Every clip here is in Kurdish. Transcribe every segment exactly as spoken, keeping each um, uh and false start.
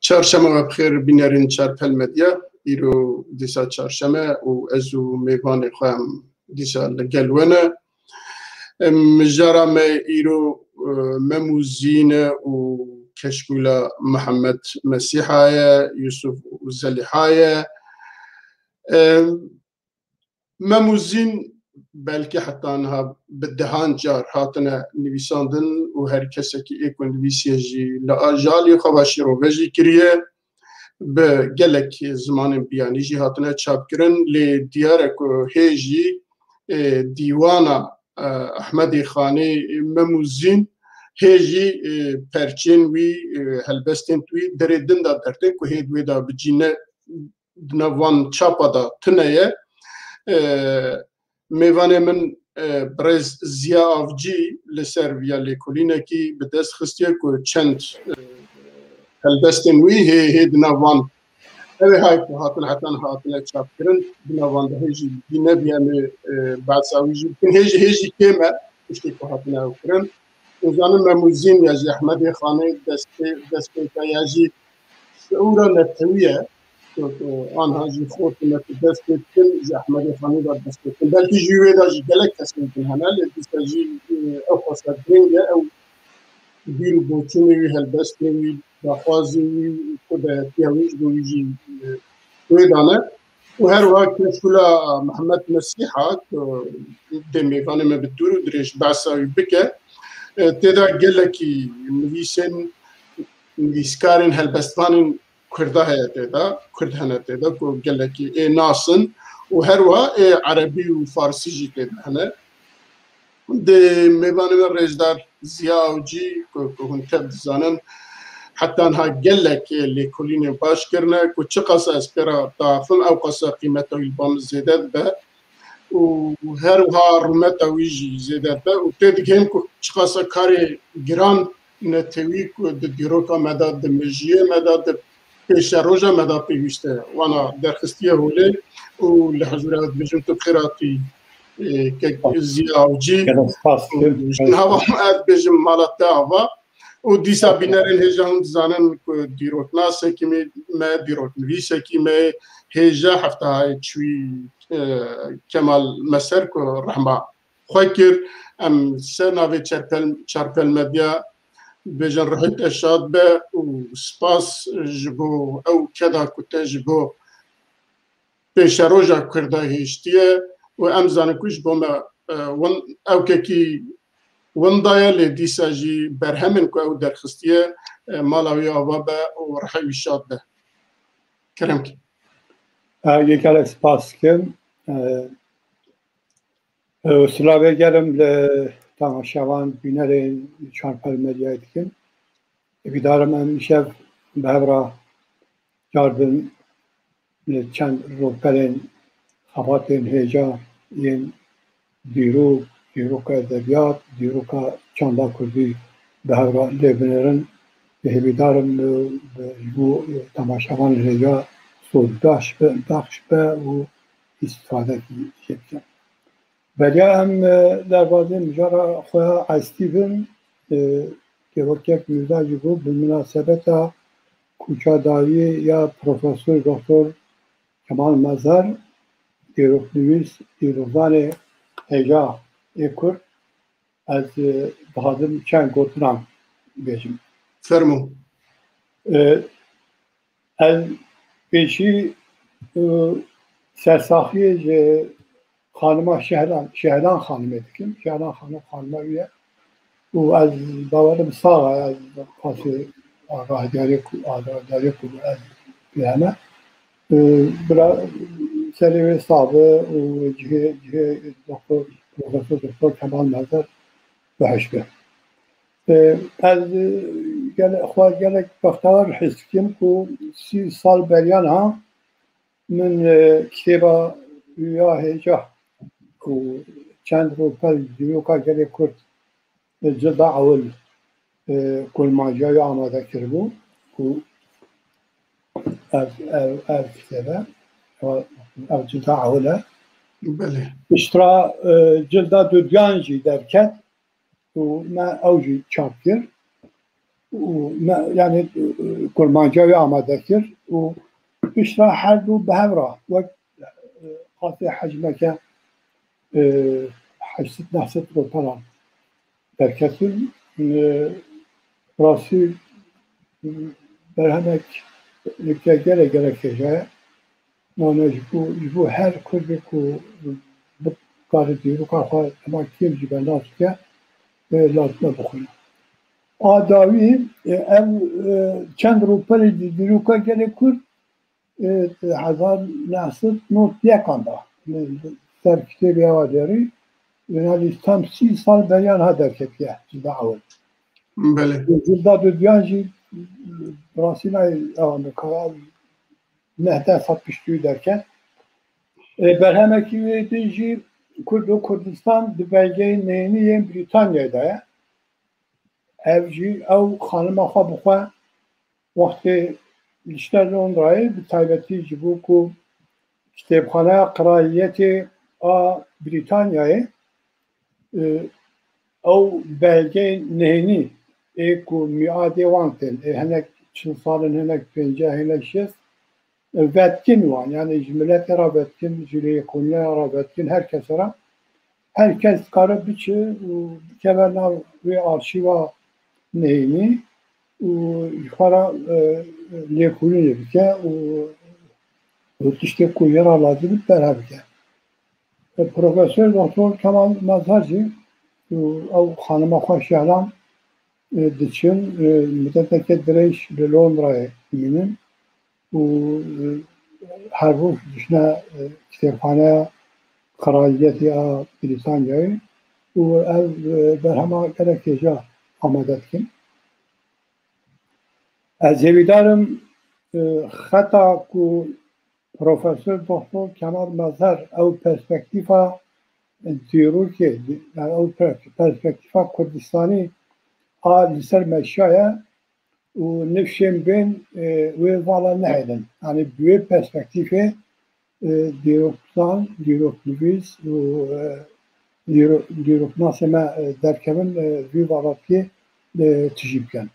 Çarşeme we bi xêr bînerên Çarpel Medya. Îro dîsa çarşeme û ez û mêvanê xwe em dîsa li gel we ne. Em, mijara me îro, e, Mem û Zîn e û Keşkûla Mihemed Mesîha ye, Yusuf û Zelîha ye. Em, Mem û Zîn belkî heta niha bi dehan car hatine nivîsandin û her kesekî ê ku nivîsiye jî li ajalî xwe ve şîrove jî kiriye. Bi gelek zimanên biyanî jî hatine çapkirin, lê diyar e ku hê jî, e, dîwana, e, Ehmedê Xanê, Mem û Zîn hê jî, e, perçên wî, e, helbestên wî derê din de dertên ku hê di wê de bi cî ne di nav van çapa de tune ye. E, mêvanê min, e, birêz Ziya Avcî li ser viya lêkolînekî bi dest xistiye ku çend, e, helbestên wî hê, hê di nav van ew ê hay ku hatin heta niha hatine çapkirin, di nav van de hê jî dî nebiye em ê, e, behsa wî jî bikin. Hê jî, hê jî kêm e tiştê ku hatine ew kirin. Û zanin Mem û Zîn ya jî Ehmedê Xanê destpê-, destpêka ya jî şiûra netewî ye. Ku, ku anha jî xortî me ku dest pê dikin, ji Ehmedê Xanî ve dest pê dikin. Belkî jî wê de jî gelek kesên din hene, lê dîsa jî, e, ew xwesa giring e, ew bîr û boçûnê wî, helbestê wî, daxwazê wî, ku dayetiya wî ji bo wî jî, e, wê dane. Û her wiha Keşkûla Mihemed Mesîha, ku dê mêvanê me bi dûr û dirêj behsa wî bike, e, tê de gelekî nivîsên, nivîskarên, helbestvanên Kurda heye tê de, Kurd hene tê de ku gelekî ê nas in û her wiha ê erebî û farsî jî tê de hene. Di mêvanê me rêzdar Ziya Avcî ku, ku hûn tev dizanin, heta niha gelek lêkolînên baş kirine ku çiqas ez pê re diaxivim, ew qasa qîmeta wî li ba min zêde dibe û her wiha rûmeta wî jî zêde dibe û tê digihên ku çiqasa karê giran netewî ku di dîroka me de, di mejiyê me de, di pêşeroja me de pêwîst e, wana derxistiye holê û li hezûra ez dibêjim tu bi xêr hatî, e, kek Ziya Avcî. Gelek spas. Û jin hava ez dibêjim mala te ava. Û dîsa bînerên hêja hûn dizanin ku dîroknasekî me, me, dîroknivîsekî me hêja heftahayê çûyî, e, Kemal Meser ku rehma xwe kir. Em ser navê Çerpel-, Çarpel Medya bêjin rihê te şad be û spas ji bo ew keda ku te ji bo pêşeroja Kurda hêştiye û em zanin ku ji bo me, e, win-, ewkekî winda ye, lê dîsa jî berhemên ku ew derxistiye, e, mala wî ava be û rihê wî şad be. Kerem ki. E, yekare spas kim. E, Silavê germ li temaşevan, bînerên Çarpel Medyayê dikim. Hêvîdarim em îşev bi hev re car bin li çend rûpelên xebatên hêja yên dîrok, dîroka edebiyat, dîroka çanda kurdî bi hev re lê binêrin. Hêvîdarim, e, ji bo temaşevan hêja soz baş be, baxş be û îstifadekî jê bikin. Beriya em, e, derbazên mijara xwe ya estî bin, e, Kevorkek Mirza ji bo bi minasebeta kûça dayiyê ya Profesor Doktor Kemal Mezer, dîroknivîs, dîrozanê hêja ê Kurd, ez, e, dixwazim çend gotinan bêjim. Fermo. E, Ez pêşî, e, sersaxiyê ji xanima Şehlan, Şehlan Xanimê dikim. Şehlan Xanim xanima wî ye. Û ez bawerim sax e, ez qasê agahdiyarê ku, agahdiyarê ku ez pê hene. E, bira serê wê sax be û cihê, cihê doktor, Profesor Doktor Kemal Mezer bihişt be. E, ez, e, gele-, xwe gelek bextewar his dikim ku sî sal beriya niha min, e, kitêba wî ya hêja ku çend rûpel dîroka gelê Kurd, e, cilda ewil, e, Kurmanciya wî amade kiribû ku ev, ev, ev kitêbe, ev, ev cilda ewil e. Belê. Piştre, e, cilda duduyan jî derket û me ew jî çap kir. û me, yani, e, kurmanca wê amade kir û piştre her du bi hev re wek, e, qasê hecmeke, e, heşt sed neh sed ropelan derketin. E, rastî, e, berhemek, e, gelek, gelek hêja ye. Nane ji bo, ji bo her Kurdê ku bikare dîroka xwe hema kêm jî bernas bike, e, lazim e bixwîne. A dawî, e, ev, e, çend rûpelê di dîroka gelê Kurd, e, hezar neh sed nod yekan de, e, ser kitêbê ewa derî, yani tam sî sal beriya niha derketiye cilda ewil. Belê. Cilda duduyan jî, e, bi rastî nayê ewa min kara, neh deh sal piştî wî derket. E, berhemekî wê din jî Kurd û Kurdistan di belgeyên neyînî yên Brîtanyayê de ye. Ev jî ew xanima xwe bi xwe wextê dişte Londrayê, bi taybetî ji bo ku Kitêbxaneya Qiraliyetê a Brîtanyayê, e, ew belgeyên nehênî ê ku mîadê wan tên, ê hinek çil sal in, hinek pênceh, hinek şêst, e, vetkin wan, yani ji miletê re vetkin, ji lêkolîneya re vetkin, her kese re, her kes dikare biçe û bikeve nav wê arşîva nehênî û ji xwe re, e, lêkolînê bike û, û tiştê ku jê re lazim e berhev bike. E, Profesor Doktor Kemal Mazhar jî û ew xanima xwe Şehlan, e, diçin, e, muddeteke dirêj li Londrayê dimînin û, e, her roj diçine, e, kitêbxaneya Qiraliyetê a Brîtanyayê û ev, e, berhema gelek hêja amade dikin. Ez hêvîdar im, e, xeta ku Profesor Doktor Kemal Mazhar ew perspektîfa dîrokê, yani ew per-, perspektîfa Kurdistanî a li ser meşa ye û nifşên bên, e, wê vala nehêlin. Yani bi wê perspektîfê, e, dîrokzan, dîroknivîs û, e, dîro-, dîroknasê me, e, derkevin, e, vî valatiyê, e, tijî bikin.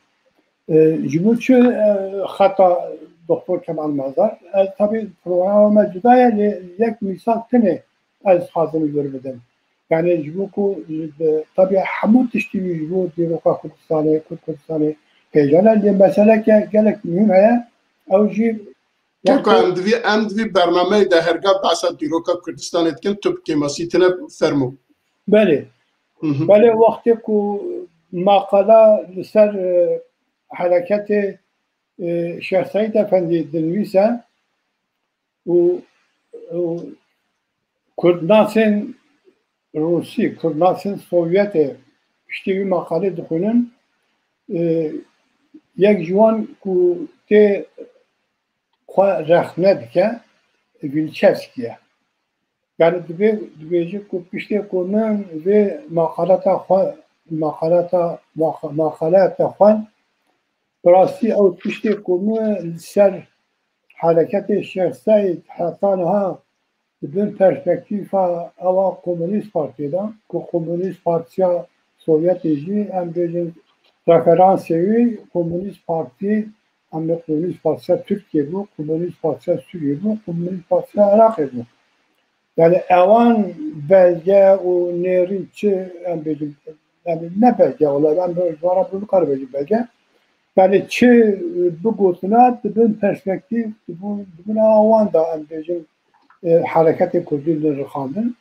E, ji bo çi, e, xeta Doktor Kemal Mazhar? Ez tabî programa me cuda ye, lê yek mîsal tenê ez dixwazim li vir bidim. Yani ji bo ku, e, tabî hemû tiştî wî ji bo dîroka Kurdistanê, Kurd Kurdistanê hêja ne, lê meseleke gelek muhîm heye. Ew jî Tirko, em divî, em divî bernameyê de herga behsa dîroka Kurdistanê dikin, tu bi kêmasî tine fermo. Belê. Hı hı. Belê, wextê ku maqala li ser, e, hereketê, e, Şêx Seîd Efendî dinivîse û, û Kurdnasên Rûsî, Kurdnasên Sovyetê piştî wî maqalê dixwînin, e, yek ji wan ku tê xwe rexne dike, Wilçevskî ye. Yani dibê, dibêje ku piştê ku min vê maqalata xwe, maqalata, maqa-, maqalata xwe, bi rastî ew tiştê ku min li ser hereketê Şêx Seîd heta niha di bin perspektîfa ewa Komunîst Partiyê de, ku Komunîst Partiya Sovyetê jî, em bêjin, referansê wî Komunîst Partî, em bê Komunîst Partiya Tirkiyê bû, Komunîst Partiya Sûriyê bû, Komunîst Partiya Iraqê bû. Yani ewan belge û nêrîn çi, em bêjin, yani ne belge, wala em ji wan re bikare bêjin belge. Yani çi, e, bigotine, di bin perspektîf, di bin, di bin awan de em bêjin, e, hereketê kurdî li rixandin.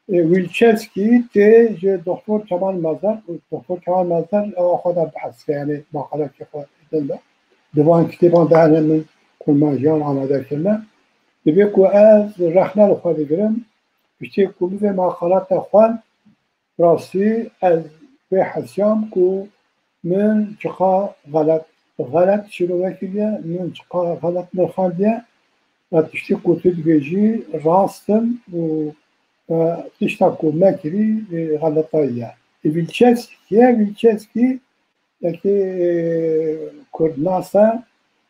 E, Wilçevskî tê ji Doktor Kemal Mazhar, Doktor Kemal Mazhar ewa xwe de behs ke, yani maqaleke xwe din de. Di van kitêban de hene min kurmanciyan amade kirine. Dibê ku ez rexne li xwe digirim, piştî ku min vê maqalata xwend, rastî ez vê hesiyam ku min çiqa xelet, xelet şîrove kiriye, min çiqa xelet nirxandiye, ve tiştê ku tu dibêjî rast in û, e, tişta ku me kirî, e, xeletayî ye. E, Wilçevskî kî ye? Wilçevskî yekê, e, kurdnas e,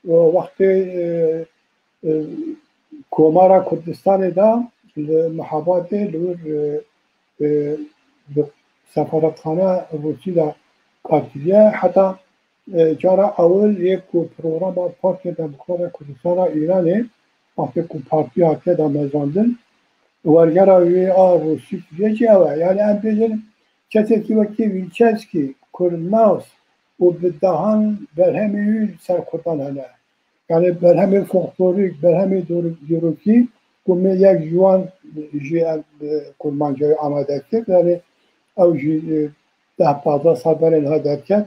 û wextê, e, e, Komara Kurdistanê de li Mehabadê li wir, e, e, bi sefaretxane Rûsî de kar kiriye. Heta e, cara ewil yê ku programa Partiya Demokrata Kurdistana Îranê, wextê ku partî hatiye damezrandin, wergera wê a Rûsî jê jî ew e. Yani em bêjin kesekî wekî Wilçevskî, kurdnas û bi dehan berhemê wî li ser kurdan hene. Yani berhemê folklorîk, berhemê dor-, dîrokî ku me yek ji wan jî em, e, kurmancayî amade kir. Yani ew jî, e, deh pazdeh sal berê niha derket.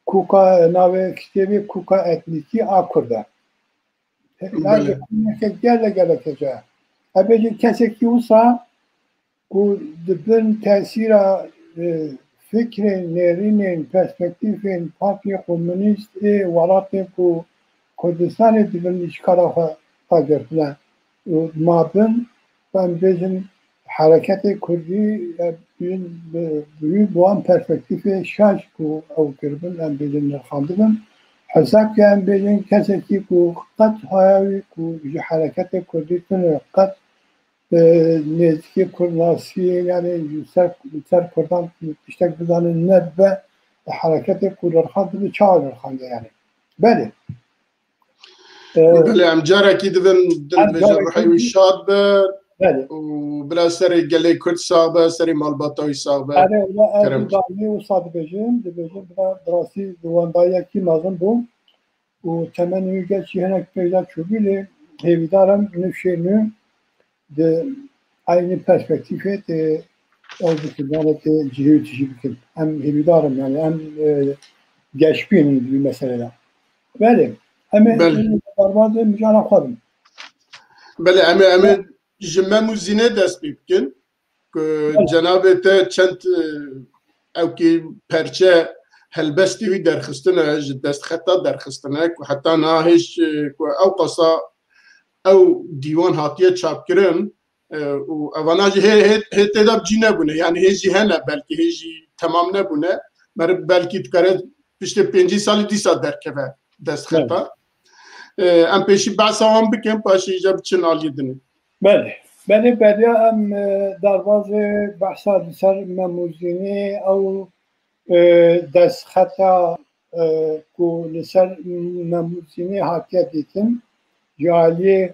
Kûka, navê kitêbê Kûka Etnîkî a Kurd e. Belê. Navê gelek gelek hece. Em bêjin kesekî wisa ku di bin tesîra, e, fikrên nêrînên, perspektîfên Partiyê Komûnîst ê welatên ku Kurdistanê di bin îşkala xwe dagirtine û mabin, em bêjin hereketê kurdî, e, bi, bi, bi wan perspektîfê şaş ku ew kiribin, em bêjin nirxandibin. Hesab ke em bêjin kesekî ku qet haya wî ku ji hereketê kurdî tune qet, e, nêzîkî kurdnasiyê, yani ji ser, ser kurdan tiştek bizanin nedibe, hereketê ku nirxandibe çawa nirxande yani. Belê. E, Belê, em carekî dibin, din em dibêjin carekî ruhê wî şad be. Belê. Û bila serê gelê Kurd sax be, serê malbata wî sax be. Erê, wela ez Kerem. Dibêjim, dibêjim, bila bi rastî di wendayiyekî mezin bû. Û temenê wî geç jî hinek pêş de çûbû, lê hêvîdar im nifşê nû di eynî perspektîfê tê ew bikin, yani tê cihê wî tijî bikin. Em hêvîdar im, yani em, e, geşbîn in di vî meselê de. Belê, em ê Belê. Em ê derbazê mijara xwe bin. Belê, em ê, em ê ji Mem û Zînê dest pê bikin. Ku Belê. Cenabê te çend, e, ewkî perçe helbestî wî derxistine, ji destxeta derxistine, ku heta niha hêj, e, ku ew qasa ew dîwan hatiye çapkirin, e, û evana jî hê, hê, hê tê de bi cî nebûne, yani hê jî hene, belkî hê jî temam nebûne. Meriv belkî dikare piştê pêncî salî dîsa derkeve destxeta. Evet. E, em pêşî behsa wan bikin, paşê îca biçin aliyê dinê. Belê. Belê, beriya em, e, derbazê behsa li ser Mem û Zînê ew, e, destxeta, e, ku li ser Mem û Zînê hatiye dîtin, ji aliyê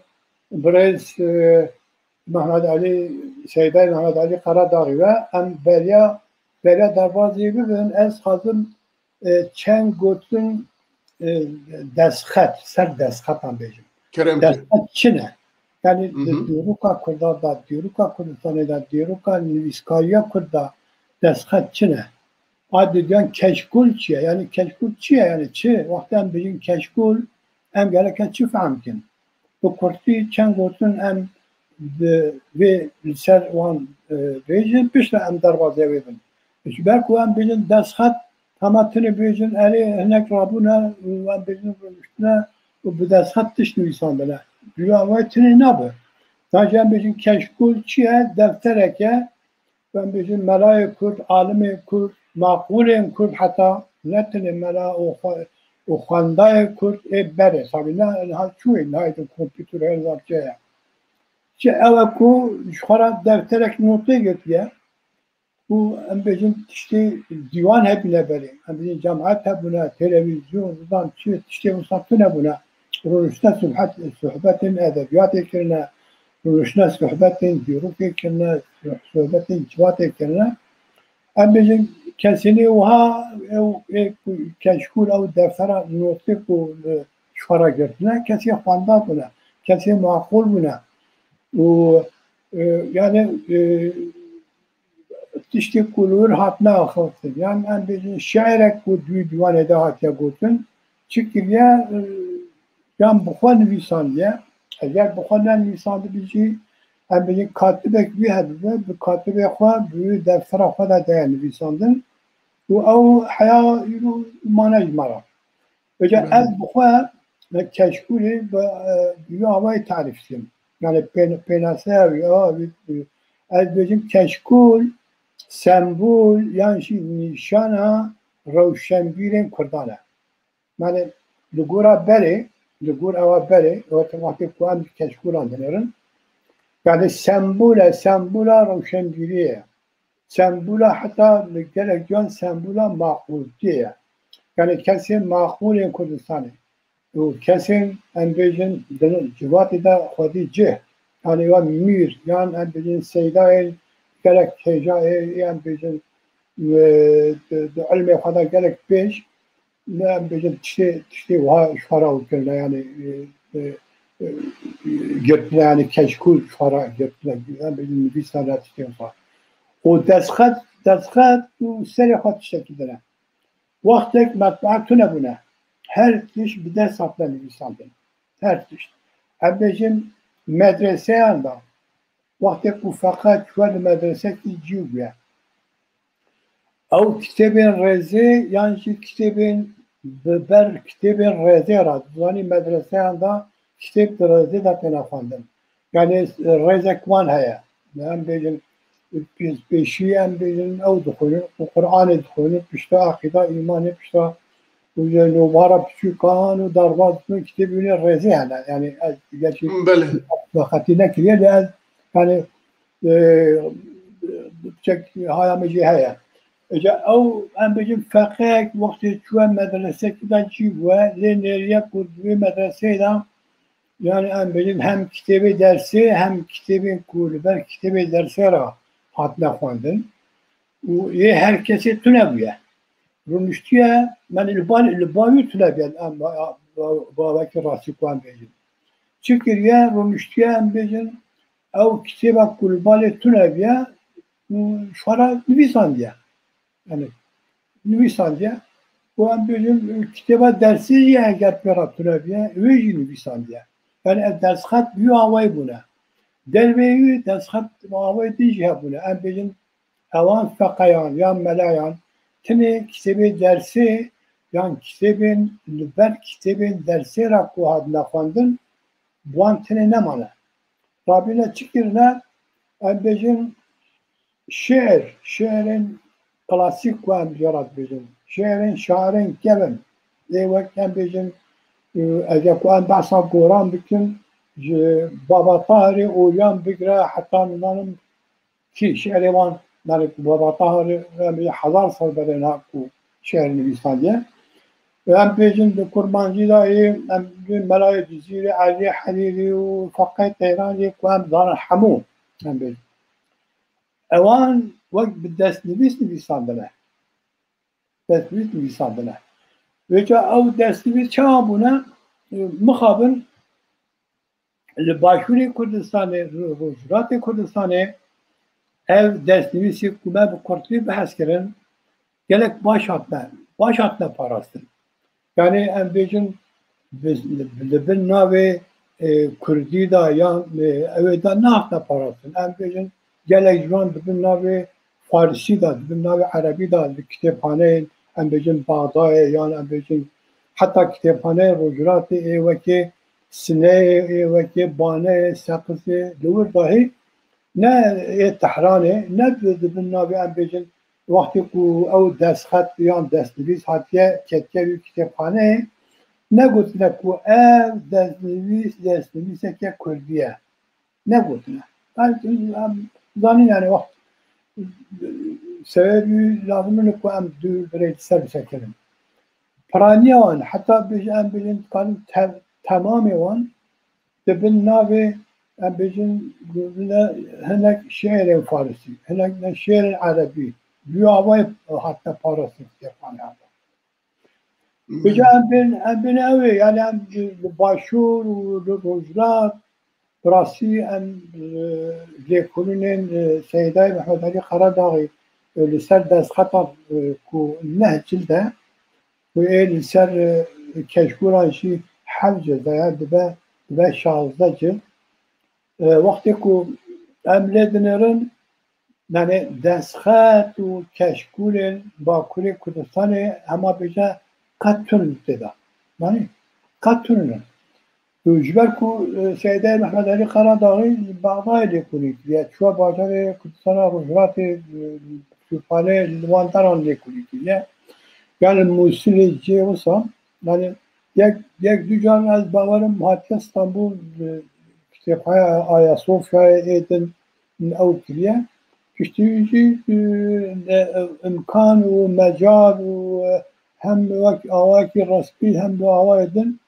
birêz, e, Mehmet Elî, Seydayê Mehmet Elî Karadağî ve em beriya, beriya derbazê bibin, ez xwazim, e, çend gotin, e, destxet, ser destxetan bêjim. Kerem ki. Destxet çi ne? Yani di Hı hı. dîroka Kurda da, dîroka Kurdistanê da, dîroka nivîskariya Kurd da destxet çi ne? A didiyan keşkul çi ye? Yani keşkul çi ye? Yani çi? Wextê em bêjin keşkul, em gereke çi fehm kin? Bi kurtî çend gotin em bi vê li ser wan, e, bêjin, piştre em derbazê wê bin. Ji ber ku em bêjin destxet, hema tenê bêjin erê hinek rabûne û em bêjin rûniştine û bi destxet tişt nivîsandine. Bila wê tenê nabe. Tan jî em bêjin keşkul çi ye? Defterek e. Em bêjin melayê Kurd, alimê Kurd, maqûlên Kurd heta ne tenê mela û xwe-, û xwendayê Kurd ê berê. Sabî ne, niha çûyê, niha di kompûter her zaf çi ye. Çi ew e ku ji xwe re defterek notê girtiye û em bêjin tiştê dîwan hebûne berê. Em bêjin cemaet hebûne, televîzyon, nizam çi, tiştê wisa tune bûne. Rûniştine sohbet-, sohbetên edebiyatê kirine, rûniştine sohbetên dîrokê kirine, sohbetên civatê kirine. Em bêjin kesênê wiha ew ê ku keşkûl ew deftera notê ku li ji xwe re girtine, kesê xwenda bûne, kesê maqûl bûne. Û, e, yani, e, tiştê ku li wir hatine axiftin. Yan em bêjin şiirek ku di wî dîwanê de hatiye gotin, çi kiriye, e, yan bi xwe nivîsandiye. Eger bi xwe nenivîsandibî jî, em bêjin katibek wî hebibe, bi katibê xwe, bi wî deftera xwe de daye nivîsandin. Û ew heya îro mane ji me re. Vêca Belê. Ez bi xwe me keşkûlê bi, e, bi wî awayî tarîf dikim. Yani pê-, pênaseya wî, a, wî, wî, ez bêjim keşkûl sembol yan jî nîşana rewşenbîrên Kurdan e. Yani li gora berê, li gor ewa berê, wextê, wextê ku em keşkûlan dinêrin, yani sembol e, sembola rewşenbîriyê ye. Sembola heta li gelek can sembola maqûltiyê ye. Yani kesên maqûlên Kurdistanê û kesên, em bêjin, di civatê de xwedî cih, yani ya mîr, yan em bêjin seydayên gelek hêja ê, em bêjin, e, di, di ilmê xwe de gelek pêş, ne em bêjin tiştê, tiştê wiha ji xwe re kirine, yani, e, e, e, girtine, yani keşkûl ji xwe re girtine, em bêjin nivîsane tiştê wiha. Û destxet, destxet û serê xwe tiştekî din e. Wextek metbaa tune bûne. Her tişt bi dest hatine nivîsandin. Her tişt. Em bêjin medreseyan de. Wextê ku feqe çûye li medresekî cî bûye. Ew kitêbên rêzê yan jî kitêbên bi ber kitêbên rêzê re. Dizanî medreseyan de kitêb di rêzê de têne xwendin. Yani rêzek wan heye. Em bêjin pê-, pêşî em bêjin ew dixwînin, û Qur'anê dixwînin, pişta aqîda, îmanê, pişta û yê nûbara piçûkan û derbaz dikin kitêbî wî rêzê hene. Yani ez gerçî Belê. Xetî nekiriye lê ez yani, e, çek haya min jî heye. Îca ew em bêjin feqek wextê çûye medresekî de cî bûye, lê nêriye ku di wê medreseyê de yani em bêjin hem kitêbê dersê hem kitêbên ku li ber kitêbê dersê re hatine xwendin û yê her kesê tune bûye. Rûniştiye, yani li ba, li ba wî tune bûye, em ba, ba, ba wekî rastî ku em bêjin. Çi kiriye? Rûniştiye em bêjin ew kitêba ku li balê tune bûye û ji xwe re nivîsandiye. Yani nivîsandiye. Û em bêjin kitêba dersê jî eger pê re tune bûye, wê jî nivîsandiye. Yani ev destxet bi wî awayî bûne. Derveyî wî destxet bi awayî din jî hebûne. Em bêjin ewan feqeyan yan melayan tenê kitêbê dersê yan kitêbên li ber kitêbên dersê re ku hatine xwendin, bi wan tenê nemane. Rabîne çi kirine? Em bêjin şiir, şiirên klasîk ku em jê re dibêjin, şiirên şairên kevin, lê wek em bêjin, e, eger ku em behsa goran bikin, ji Baba Tahirê Oryan bigire heta nizanim kî şiirê wan, yani Baba Tahirê em ê hezar sal berê niha ku şiir nivîsandiye. Em bêjin di Kurmancî de yê, em bêjin Melayê Cizîrê, Elî Herîrî û Feqê Teyranê ku em zanin hemû, em bêjin. Ewan wek bi destnivîs nivîsandine. Destnivîs nivîsandine. Vêca ew destnivîs çawa bûne? Mixabin li Başûrê Kurdistanê, Ro-, Rojhilatê Kurdistanê ev destnivîsê ku me bi kurtî behs kirin, gelek baş hatine, baş hatine parastin. Yani em bêjin bi, li bin navê, e, Kurdî de yan, e, ew ê de nehatine parastin. Em bêjin gelek ji wan di bin navê Farisî de, di bin navê Erebî de li kitêbxaneyên, em bêjin Baxdayê yan em bêjin heta kitêbxaneyên Rojhilatê ê wekê Sineyê, ê wekê Baneyê, Seqizê, li wir dahî ne ê Tehranê, ne di, di bin navê em bêjin wextê ku ew destxet yan destnivîs hatiye, ketiye wî kitêbxaneyê, negotine ku ev destnivîs, destnivîseke kurdî ye. Negotine. Em, em zanîn yani wext sebebî lazim e ku em du birê li ser bisekinin. Piraniya wan, heta bêj-, em bêjin, dikarin te-, temamê wan di bin navê, em bêjin, ne hinek şiirên farisî, hinek ne şiirên erebî, bi wî awayî hatine parastin kitêbxaneyan de. Vêca em bên, em bên ew ê, yani em li Başûr û li Rojhilat, bi rastî em, e, lêkolînên, e, Seydayê Mehmet Alî Karadağî, e, li ser destxetan, e, ku neh cild e, û ê li ser, e, keşkûlan jî heft cild e, ya dibe, dibe şazdeh cild. E, wextê ku em lê dinêrin, yani destxet û keşkûlên Bakurê Kurdistanê hema bêje qet tune tê de. Yani qet tune ne. Û ji ber ku, e, Seydayê Mehmet Alî Karadağî li Bexdayê lêkolîn kiriye, çûye bajarê Kurdistana Rojhilatê, e, Sûrpalê li wan deran lêkolîn kiriye. Yani Mûsilê cê wisa, yani yek, yek du car ez bawerim hatiye Stenbol, e, kitêbxaneya Ayasofyayê ê din ew kiriye. Piştî wî jî, e, e, imkan û mecal û, e, hem wek awayekî resmî hem bi awayê din,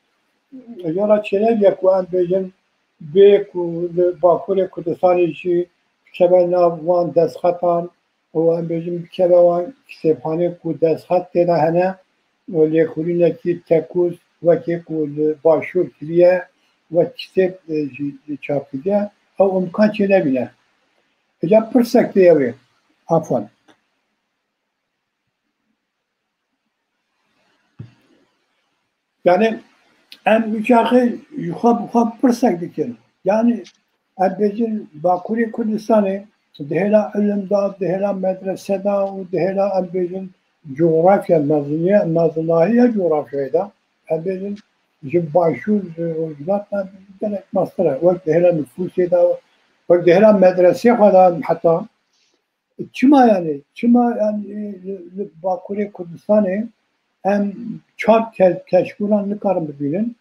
jara çênebiye ku em bêjin bê ku li Bakurê Kurdistanê jî bikeve nav wan destxetan û em bêjin bikeve wan kitêbxanê ku destxet tê de hene, û lêkolînekî tekûz wekê ku li Başûr kiriye, wek kitêb, e, jî, jî çap kiriye, ew imkan çênebîne. Îca pirsek tê ew ê. Afwan. Yani em wî çaxê ji xwe bi xwe pirsek dikin. Yani em bêjin Bakurê Kurdistanê di hêla ilim de, di hêla medrese de û di hêla em bêjin cografya meziniye, mezinahiya cografyayê de, em bêjin ji başûr, ji rojhilat de gelek mestir e. Wek di hêla nifûsê de, wek di hêla medresê xwe de heta Çima yani? Çima yani, e, li, li Bakurê Kurdistanê em çar ke-, keşkûlan nikarin bibînin,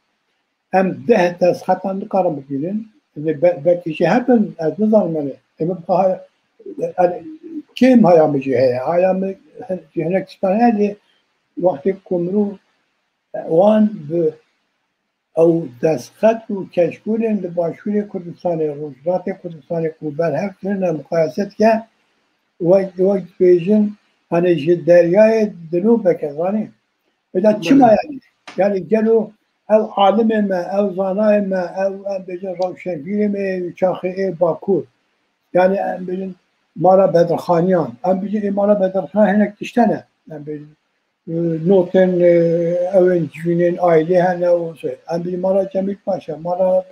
em deh destxetan nikarin bibînin? Li be-, belkî jî hebin, ez nizanim yani. Em ha-, yani, kêm haya min jî heye. Haya min jî hinek tiştan heye lê wextê ku mirov wan bi ew destxet û keşkûlên li Başûrê Kurdistanê, Rojhilatê Kurdistanê ku berhev kirine muqayese dike, wek, wek dibêjin, hani ji deryayê dilobeke, zanî. Eda çima yani? Yani gelo ew alimê me, ew zanayê me, ew em bêjin rewşenbîrê me yê çaxê ê Bakur. Yani em bêjin mala Bedirxaniyan. Em bêjin ê mala Bedirxaniyan hinek tişt hene. Em bêjin e, notên, e, ew ên civînên aîlê hene û şey. Em bî mala Cemîl Paşa, mala,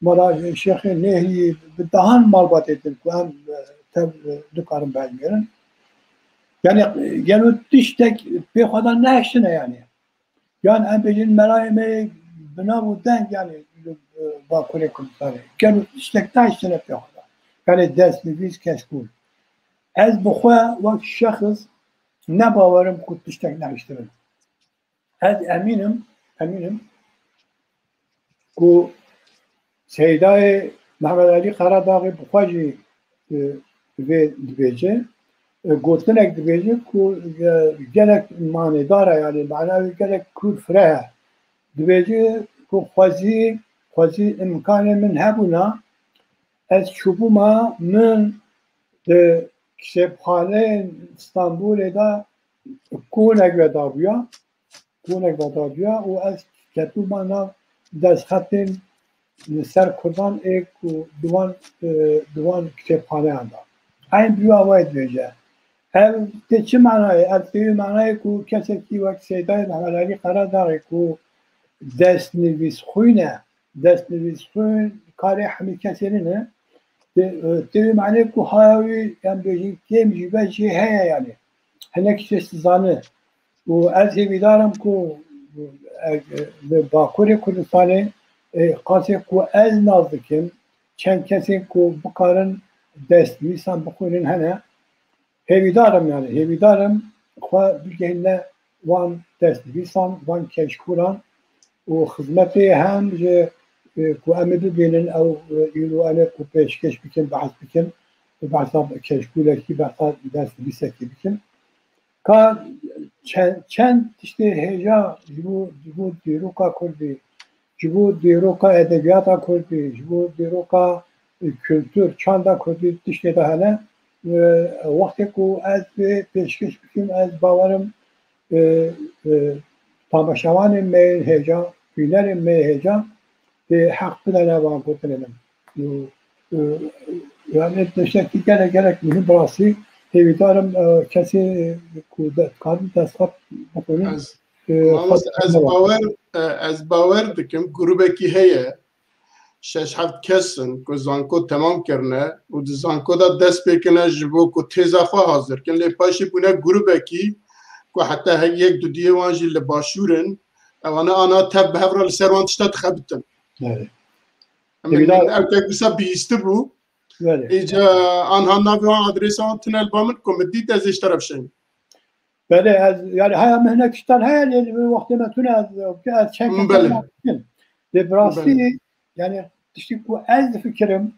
mala Şêxê Nêhrî, bi dehan malbatê din ku em, e, tev, e, dikarin bihejmêrin. Yani, e, gelo tiştek pê xwe de nehiştine yani. Yan em bêjin melayê me bi nav û deng yani, e, Bakurê Kurdistanê. Gelo tiştek nehiştine pê xwe de. Yani destnivîs keşkûl. Ez bi xwe wek şexs ne bawerim ku tiştek nehiştibin. Ez emîn im, emîn im ku Seydayê Mehmet Elî Qeradaxî bi xwe jî, e, vê dibêje, e, gotinek dibêje ku, e, gelek manêdar e, yani mana wî gelek kûr fireh e. Dibêje ku xwezî, xwezî imkanê min hebûna, ez çûbûma min di kitêbxaneyên Stenbolê de konek vedabûya, konek vedabûya û ez ketûma nav destxetên li ser Kurdan ê ku di wan, e, di wan kitêbxaneyan de. Eyn bi wî awayî dibêje. Ev tê çi manayê? Ev tê wî manayê ku kesekî wek Seydayê Mehmet Elî Qeradaxê ku destnivîsxwîn e, destnivîsxwîn karê hemî kesê nîne. Tê, e, tê wî manê ku haya wî, em bêjin, kêm jî be jê heye yani. Hinek tişt dizane. Û ez hêvîdar im ku, e, e, li Bakurê Kurdistanê, e, qasê ku ez nas dikim, çend kesên ku bikarin destnivîsan bixwînin hene. Hêvîdar im yani, hêvîdar im xwe bigihîne wan destnivîsan, van keşkûran û xizmetê hem ji, e, ku em ê bibînin ew, e, îro em ê ku pêşkêş bikin, behs bikin, behsa keşkûlekî, behsa destnivîsekî bikin. Ka çe-, çend tiştê hêja ji bo, ji bo dîroka Kurdî, ji bo dîroka edebiyata Kurdî, ji bo dîroka, e, kultur, çanda Kurdî tiştê de hene. E, wextê ku ez vê pêşkêş bikim, ez bawerim, e, e, tamaşevanên me yên hêja, bînerên me yên hêja, tê heq bidene van gotinê min. Û, û, yani tiştekî gelek, gelek muhîm bi rastî. Hêvîdar im, e, kesê, e, ku de-, dikarin destxet bixwînin, Ez, e, mamoste, xwe ez bawer, e, ez bawer dikim grûbekî heye, şeş heft kes in ku zanko temam kirine û di zanko de dest pê kirine ji bo ku têza xwe hazir kin. Lê paşê bûne grûbekî ku heta he-, yek du duyê wan jî li başûr in. Ewana ana tev bi hev re li ser wan tişta dixebitin. Evet. Em Êvî da- ew tek wisa bihîstibû. Belê. Îca anha navê wan adrêsa wan tune li ba min ku min dît ez ê ji te re bişeyim. Belê, ez, yani haya min hinek tiştan heye lê li wextê me tune ez, ez çend Belê. Lê bi rastî, Belê. Yani tiştî ku ez difikirim,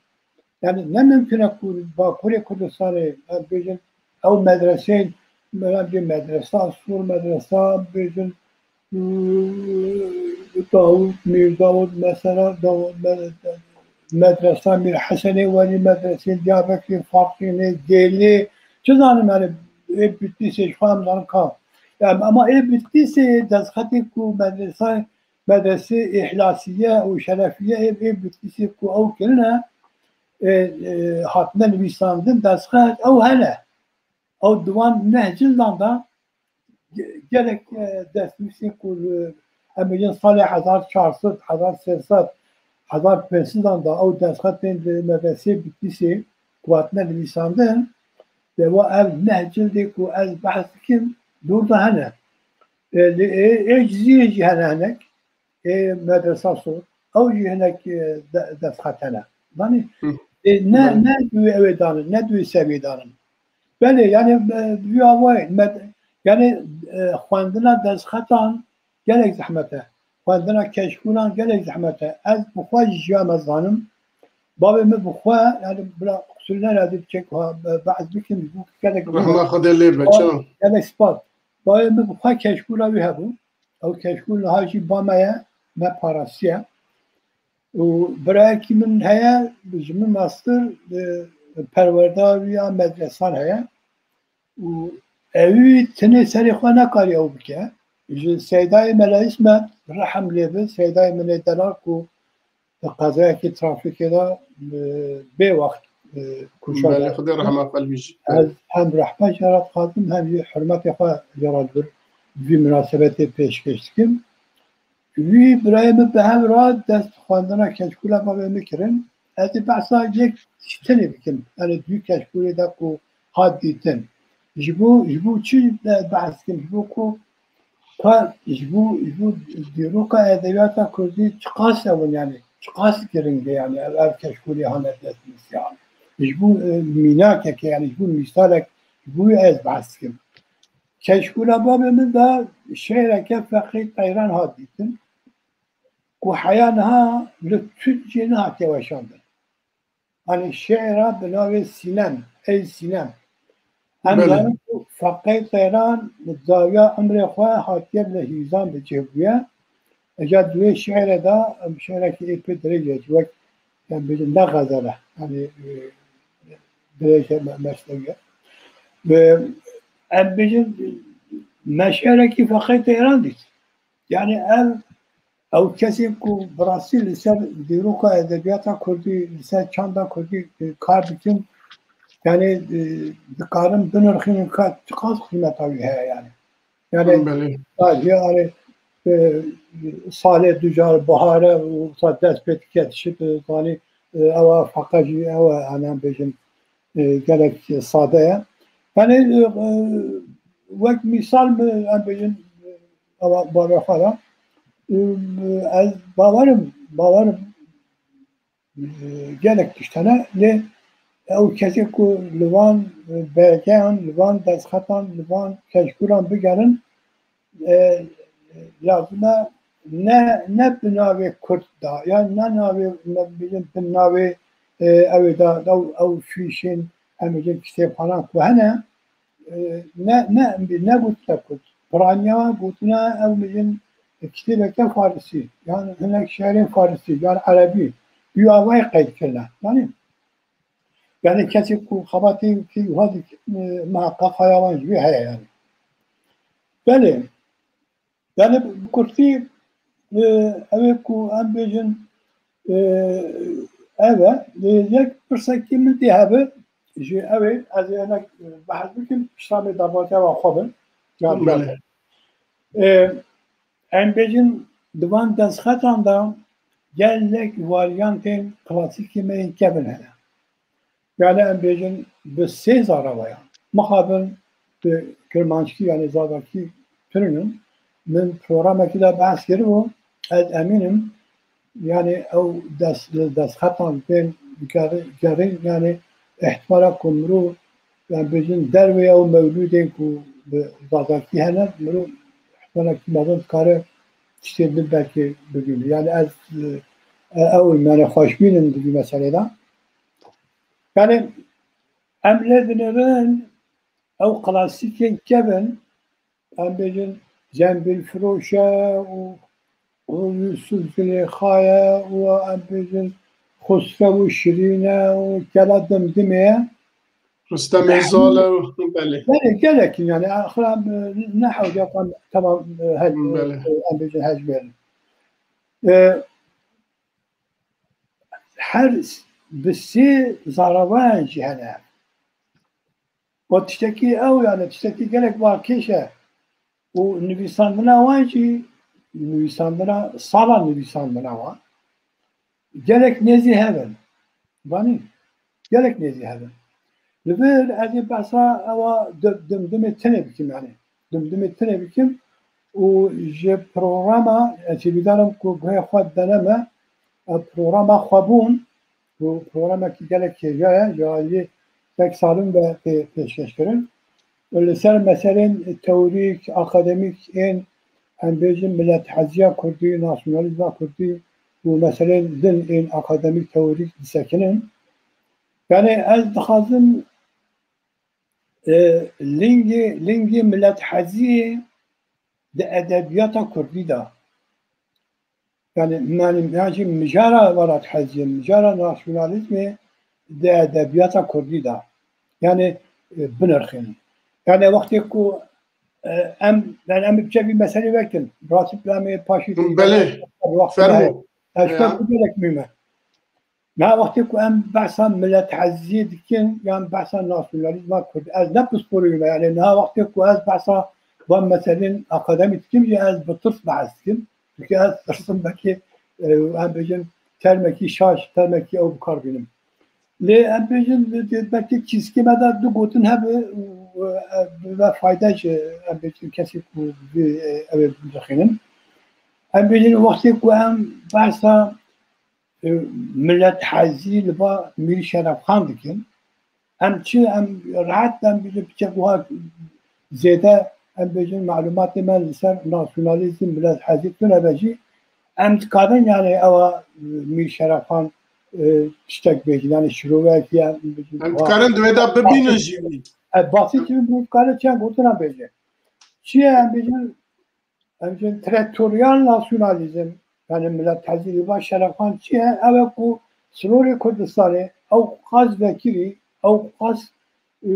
yani ne mimkun e ku Bakurê Kurdistanê, em bêjin, ew medreseyên Mesela bir medresa, Sur medresa, bêjin, ıı, Davud, Mîr Davud, mesela Davud, me-, medresa Mîr Hesenê Welî, medresê Diyarbekirê, Fakrînê, Gêlê, çi zanim yani, ê Bitlîsê, ji xwe em zanin ka. Yani, ama ê Bitlîsê destxetê ku medresa, medresê Îhlasiye û Şerefiye, ê, ê Bitlîsê ku ew kirine, e, e, hatine nivîsandin, destxet ew hene. Ew di wan neh cildan de ge-, gelek, e, destnivîsên ku li, em bêjin salê hezar çar sed, hezar sê sed, hezar pênc sedan de ew destxetên li medresê Bitlîsê ku hatine nivîsandin, de wa ev neh cildê ku ez behs dikim, dûr de hene. E, li ê, ê Cizîrê jî hene hinek. Ê medresa Sur, ew jî hinek, e, de-, destxet hene. Zanî, Hı. e, ne, Belê. ne duyê ew ê danin, ne duyê sewê danin. Belê, yani, e, bi vî awayê, med-, yani, e, xwendina destxetan gelek zehmet e. Xwendina keşkûlan gelek zehmet e. Ez bi xwe jî jiya me zanim. Bavê min bi xwe, yani, bila qusûr nere dî çek ha, e, behs bikim, ji bo gelek Rehma Xwedê lê be, Ba-, çawa? gelek spas. Bavê min bi xwe keşkûla wî hebû. Ew keşkûl niha jî ba me ye, me parastiye. Û birayekî min heye, ji min mestir, e, perwerda wî ya medresan heye. Û ewî tinê serê xwe nekarî ew bike. Ji Seydayê Mela Îsmet, rehem lê bi, Seydayê min ê delal ku di qezayekî trafîkê de, e, bê wext, e, kuşa Belê, de. Xwedê rehma xwe li wî jî. Ez hem rehmet jê re dixwazim, hem jî hurmetê xwe jê re li vir vî minasebetê pêşkêş dikim. Wî birayê min bi hev re dest xwendina keşkûla bavê min kirin. Ez ê behsa yek ji tenê bikim. Yani dû keşkûlê de ku hat dîtin. Ji bo, ji bo çi behs dikim? Ji bo ku ka ji bo, ji bo dîroka edebiyata kurdî çiqas ew in yani, çiqas giring e yani, ev, ev keşkûlê hane destnivîsiyan. Ji bo, e, mînakeke yani, ji bo mîsalek, ji bo wî ez behs dikim. Keşkûla bavê min de şe'reke Feqî Teyran hat dîtin. Ku heya niha li Tirkiyê nehatiye weşandin. Hani şe'ra bi navê Sînem, Ey Sînem. Em Belê. zanin ku Feqî Teyran bi dawiya emrê xwe hatiye li hîzan bi cih bûye. Eca di wê şe'rê de, em şe'rekî ê pê dirêj e, wek, em bêjin ne xezele, yani, e, dirêj e, me-, mesnewi ye. Ve em bêjin, me şe'rekî Feqî Teyran dît. Yani ev, ew kesên ku bi rastî li ser dîroka edebiyata kurdî, li ser çanda kurdî, e, kar dikin, yani, e, dikarin binirxînin ka çiqas qîmeta wî heye yani. Yani, Belê. sadece yani, e, salê ducar bihare û sa dest pê dike dişit, e, zanî, e, ewa feqe jî ewa, yani, em bêjin, e, gelek sade ye. Yani, e, e, wek mîsal mi, em bêjin, e, ewa bavê xwe de, e, ez bawerim, bawerim, e, gelek tişt hene, lê ew kesê ku li van, e, belgeyan, li van destxetan, li van keşkûlan bigerin, e, lazim e ne, ne bi navê Kurd da, ya ne navê, ne bi, bi navê, e, ew ê da, ew, ew fîşên, em bêjin kitêbxanan ku hene, e, ne, ne, em bê, ne gotine Kurd. Piraniya gotine ew bêjin kitêbeke Farisî, yan hinek şe'rên Farisî, yan Erebî, bi avayî qeyd kirine. Yani, yani kesê ku xebatê wî wiha dike, e, muheqeq haya wan ji wê heye yani. Belê, yani bi kurtî, e, ew ê ku em bêjin, e, ev e, e, yek pirsekî min tê hebe, ji ew ê ez ê hinek, e, behs bikim, pişta me dabatê wa xwe bin. Can Belê. E, em bêjin di van destxetan de gelek varyantên klasîkî me yên kevin hene. Yani em bêjin bi sê zarawayan. Mixabin bi kirmanckî, yani zazakî, tune in. Min programekî de behs kiribû, ez emîn im, yani ew dest, destxetan bên geri-, gerîn, yani ihtimala ku mirov, yani bêjin dervê ew mewlûdên ku bi zazakî hene, mirov ihtimalekî mezin dikare tiştên din belkî bibîne. Yani ez, e, ew, yani xweşbîn im di vî meselê de. Yani em lê dinêrin, ew klasîkên kevin, em bêjin Cembîl Firoş e û, û Yusuf Zilêxa ye û em bêjin Xusrew û Şirîn e û Kela Dimdimê ye. Rustem Özal e û, belê. Belê, gelek in, yani, axir em, e, ne hewce em, tamam, e, hel, Belê. e, em bêjin hejmêrin. E, her s-, bi sê zarawayan jî hene. O tiştekî ew, yani, tiştekî gelek balkêş e. Û nivîsandina wan jî, nivîsandina, sala nivîsandina wan gelek nêzî hev in. Vanî, gelek nêzî hev in. Li vir ez ê behsa ewa di-, Dimdimê tinê bikim, yani. Dimdimê tinê bikim û ji programa, ez hêvîdar im ku guhê xwe didene me, ev programa xwebûn, ku programekî gelek hêja ye, ji aliyê Kek Salim ve tê pêşkeşkirin. Li ser meselên teorîk, akademîk ên, em bêjin, miletteheziya kurdî, nasyonalîzma kurdî û meselên din ên akademîk, teorîk disekinin. Yani ez dixwazim, e, lingê, lingê mileteheziyê di edebiyata kurdî de, yani, yani, yani mijara welateheziyê, mijara nasyonalîzmê di edebiyata kurdî de, yani, e, binirxînin. Yani wextê ku, e, em, yani em bi çevî meselê vekin, Rasip Lamê paşî Belê. Wextê Fermo. Eşka Ya. ku gelek muhîm e. Niha wextê ku em behsa mileteheziyê dikin, yan behsa nasyonalîzma kurd, ez ne pisporî me, yani niha wextê ku ez behsa van meselên akademî dikim jî, ez bi tirs behs dikim. Çünkü ez tirsim belkî, e, em bêjin termekî şaş, termekî ew bi kar bînim. Lê em bêjin, belkî çîskê me de du gotin hebe, e, e, ve fayde ji, em bêjin kesê ku vê, e, ew ê bixînin. Em bêjin wextê ku em behsa e, miletehezî li ba Mîr Şerefxan dikin. Em çi, em rehet, em bêjin piçek wiha zêde, em bêjin, malumatê me li ser nasyonalîzm, miletehezî tune be jî, em dikarin, yani, ewa, e, Mîr Şerefxan, e, tiştek bêjin, yani, şiroveyekî, em bêjin, Em wiha dikarin di wê de bibînin jî wî. E, basî çi, em dikarin çend gotina bêjin. Çi ye, em bêjin, Em jin territorial nasyonalîzm, yani miletehezî li ba Şerefxan çi ye? Ew e ku sînorê Kurdistanê ew qas vekirî, ew qas, e, e,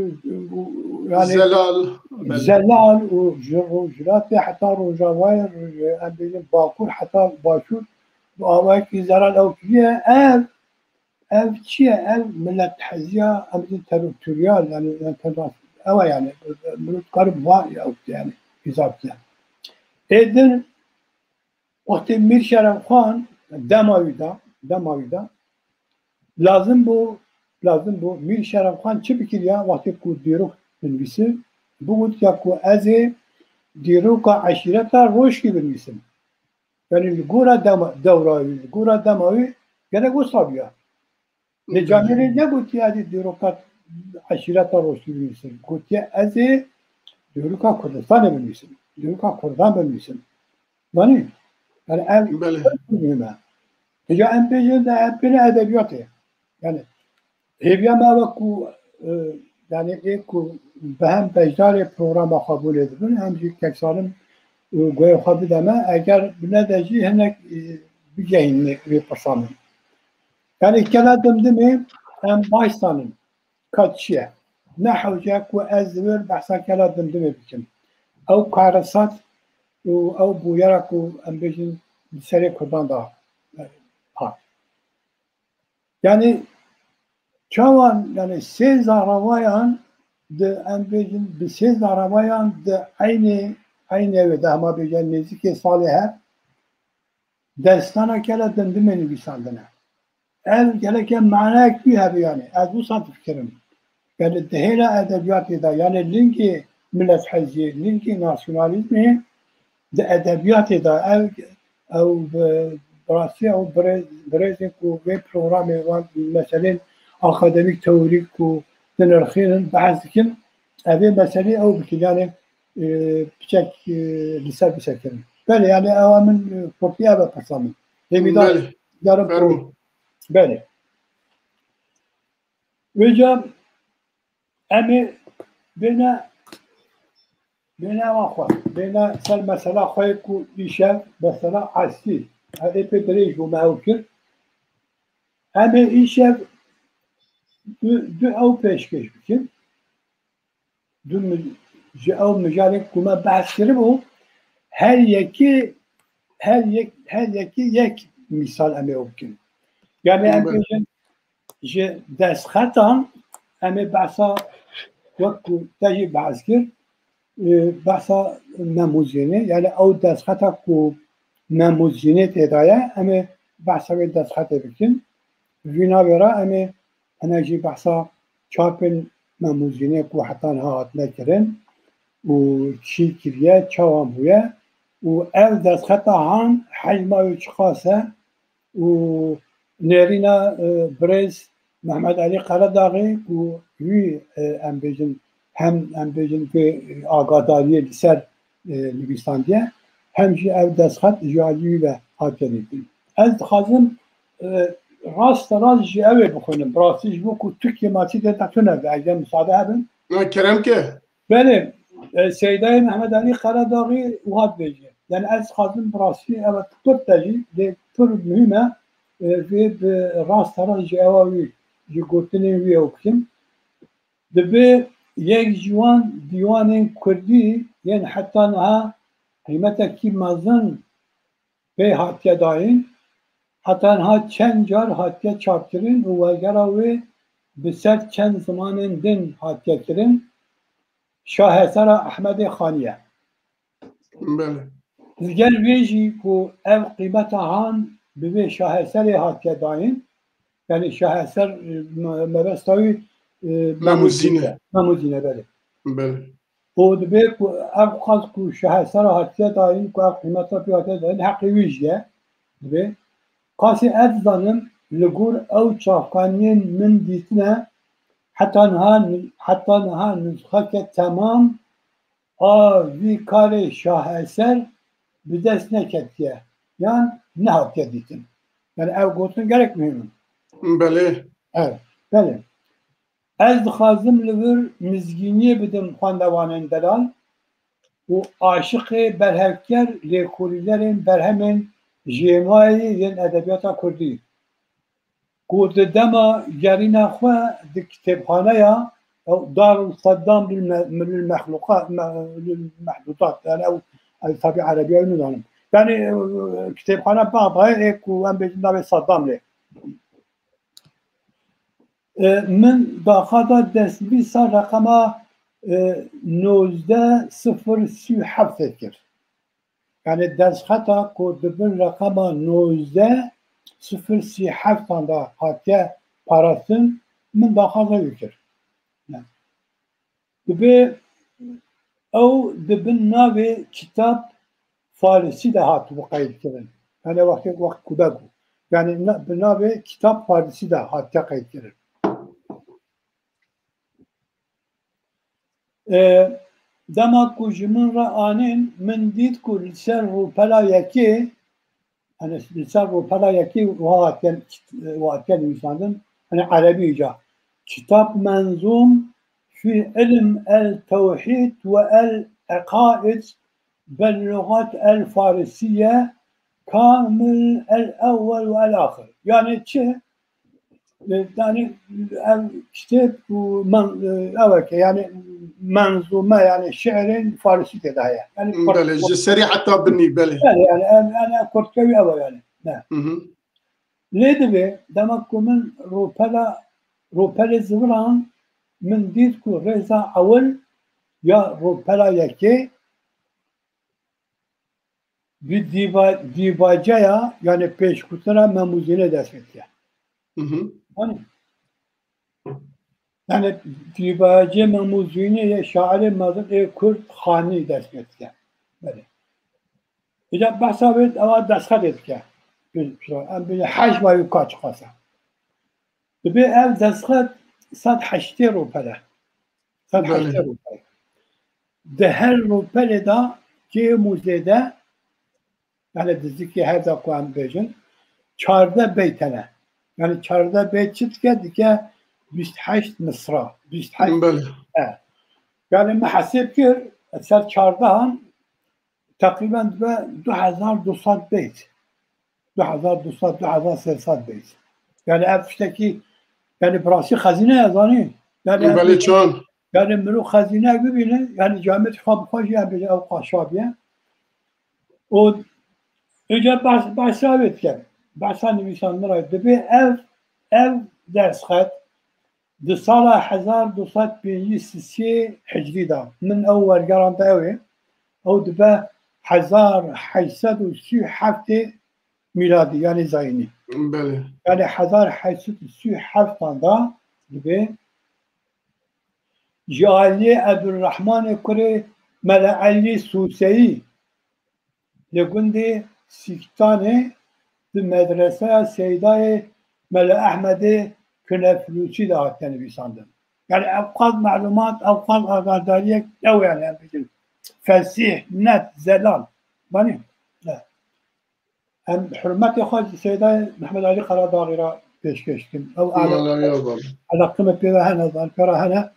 yani Zelal, belê. Zelal û ji rojhilatê heta rojavayê, em bêjin bakur heta başûr, bi awayekî zelal ew kiriye. Ev Ev çi ye? Ev miletteheziya, em bêjin territorial, yani, yani, ew e yani, mirov dikare bi van ew bike yani, hesab bike. Ê din, wextê Mîr Şerefxan dema wî de, dema wî de, lazim bû, lazim bû Mîr Şerefxan çi bikiriya, wextê ku dîrok binivîsir, bigot ya ku ez ê dîroka eşîreta Roşkî binivîsim. Yani li gora dema, dewra wî, li gora dema wî gelek wisa bûya. Lê Camêrê negotiye ez ê dîroka eşîreta Roşkî binivîsim. Gotiye ez ê dîroka Kurdistanê binivîsim. Dîroka Kurdan binivîsim. Zanî? Yani ev Belê. Muhîm e. Hêja em bêjin de em bêne edebiyatê. Yani hêviya me ew e ku, e, yani ê ku bi hem beşdarê programa xwe bûnê dibin, hem jî Kek Salim, e, guhê xwe bide me. Eger bi ne de jî hinek, e, bigehînê wê pirsa min. Yani Kela Dimdimê em baş zanin ka çi ye. Ne hewce ku ez li wir behsa Kela Dimdimê bikim. Ew karesat û ew bûyera ku em bêjin li serê Kurdan de, e, hat. Yani çawan, yani sê zarawayan di, em bêjin, bi sê zarawayan di eynê, eynê wê de, hema bêjin nêzîkê salê hev, destana Kela Dimdimê nivîsandine. Ev geleke manayek wî hebe yani. Ez wisa difikirim. Yani di hêla edebiyatê de, yani lingê mileteheziyê, lingê nasyonalîzmê di edebiyatê de ev, ew bi, bi rastî ew birê-, birêzên ku vê programê wan meselên akademîk, teorîk ku dinirxînin, behs dikin, ev ê meselê ew bikin. Yani, e, piçek, e, li ser bisekirin. Belê, yani ewa min, e, xurtî ev e pirsa min. Hêvîdar, Belê. Hêvîdar im Fermo. ku, belê. Vêca em ê Bêne, bêne ava xwe. Bêne ser mesela xwe ku îşev, mesela esî. Ev ê pê dirêj bû me ew kir. Em ê îşev du, du ew pêşkêş bikin. Du mi-, ji ew mijarên ku me behs kiribû, her yekî, her yek, her yekî yek mîsal em ê ew bikin. Yani em Hı. bêjin, ji destxetan em ê behsa, wek ku te jî behs kir, e, behsa Memûzînê, yani ew destxeta ku Memûzînê tê de ye, em ê behsa wê destxetê bikin. Vî navê re em ê hene jî behsa çapên Memûzînê ku heta niha hatine kirin û çi kiriye, çawa bûye û ev destxeta han hecma wê çiqas e û nêrîna, e, birêz Mehmet Elî Qeredaxî ku wî, e, em bêjin hem em bêjin vê agadariyê li ser, e, nivîsandiye hem jî ev destxet ji alî wî ve hatiye dîtin. Ez dixwazim, e, rasterast ji ew ê bixwînim. Bi rastî ji bo ku tu kêmasî tê de tune be, eger misade hebin. Na kerem ke. Belê, e, Seydayê Mehmet Elî Qeredaxî wiha dibêje. Yani ez dixwazim bi rastî ev kurt de jî lê pir muhîm e, e, vê bi rasterast ji ewa wî, ji gotinên wî ew bikim. Dibe yek ji wan dîwanên kurdî yên heta niha qîmetekî mezin pê hatiye dayîn, heta niha çend car hatiye çapkirin û wergera wê bi ser çend zimanên din hatiye kirin, Şahesera Ehmedê Xanî ye. Belê. Li gel vê jî ku ev qîmeta han bi vê şaheserê hatiye dayîn, yani şaheser, e, me-, mebesta wî, e, Memûzîne. Memûzîne, belê. Belê. Û dibê ku ev qas ku şahesera hatiye dayîn, ku ev qîmeta pê hatiye dayîn, heqê wî jî ye. Dibê. Qasê ez dizanim, li gor ew çavkaniyên min dîtine, heta niha, heta niha nusxeke temam a vî karê şaheser bi dest neketiye yan nehatiye dîtin. Yani ev gotin gelek muhîm in. Belê. Evet, belê. Ez dixwazim li vir mizgîniyê bidim xwendevanên delal û aşiqê berhevker, lêkolînerên berhemên jêmayî yên edebiyata kurdî. Ku di dema gerîna xwe di kitêbxaneya, ew Darul Seddam lil me-, lil mexluqa-, me-, lil mehdudat, yani ew, ew tabî erebiya wî nizanim. Yani, e, kitêbxane Bexdayê ê ku em bêjin navê Seddam lê. E, min daxwaza destnivîsa reqema, e, nozdeh sifir sî û heft kir. Yani destxeta ku di bin reqema nozdeh sifir sî heftan de hatiye parastin, min daxwaza wî kir. Yani, dibe ew di bin navê kitab Farisî de hatibû qeydkirin. Yani wextê, wext ku bû. Yani na-, bi navê kitab Farisî de hatiye qeydkirin. E, dema ku ji min re anîn, min dît ku li ser rûpela yekê, yani li ser rûpela yekê wiha hatiye, wiha hatiye nivîsandin, yani erebî îca. Kitab menzûm fî ilm el tewhîd ve el eqaid bel lugat el farisiye kamil el ewwel ve el axir. Yani çi? E, yani ev kitêb û men-, e, ew e ke, yani menzûme, yani şiirên farisî tê de heye. Yani Belê, ji serî heta binî, belê. Belê, yani, yani, yani kurtkewî ew e yani. Ne. Hı hı. Lê divê, dema ku min rûpela, rûpelê ziviran, min dît ku rêza ewil ya rûpela yekê bi dîva-, dîvaceya, yani pêşkutina Memûzînê dest pê diket. Hı hı. Yani, yani dîvacê Memûzînê yê şairê mezin ê Kurd Xanî dest pê diket. Belê. Îca behsa vê ewa destxetê dike. Em bê hejma wî ka çiqas e. Dibê ev destxet sed heştê rûpel e. Sed heştê Belê. rûpel. Di her rûpelê de kêm û zêde, yani dizikê her de ku em bêjin, çardeh beyt hene. Yani çardeh beyt çi dike? Dike bîst heşt misra. Bîst heşt. Belê. E. Yani min hesêb kir, ser çardehan teqrîben dibe du hezar du sed beyt. Du hezar du sed, du hezar sê sed beyt. Yani ev tiştekî, yani bi rastî xezîne ye, zanî. Yani ev Belê çan. Yani mirov xezîne bibîne, yani camêrê xwe bi xwe jî em bêjin ew qaşa biye. Û îcar behs, behsa wê dikim. Behsa nivîsandina dibê ev, ev destxet di sala hezar du sed pêncî sisê hicrî de. Min ew wergerand ew ê. Ew dibe hezar heşt sed û sî û heftê mîladî, yani zayînî. Belê. Yani hezar heşt sed û sî û heft de dibe. Ji ailiyê Ebdulrehmanê kurê Mele Elî Sûseyî li gundê Sîktanê di medreseya Seydayê Mele Ehmedê Kuneflûsî de hatiye nivîsandin. Yani ev qas melumat, ev qas agadariyek ew yani em bêjin fesîh, net, zelal. Banî? Ne. Em hurmetê xwe ji Seydayê Mehmed Alî Qeradaxî re pêşkêş dikin. Ew Mala ya bab. Eleqe me pê ve hene, zanî pê re hene.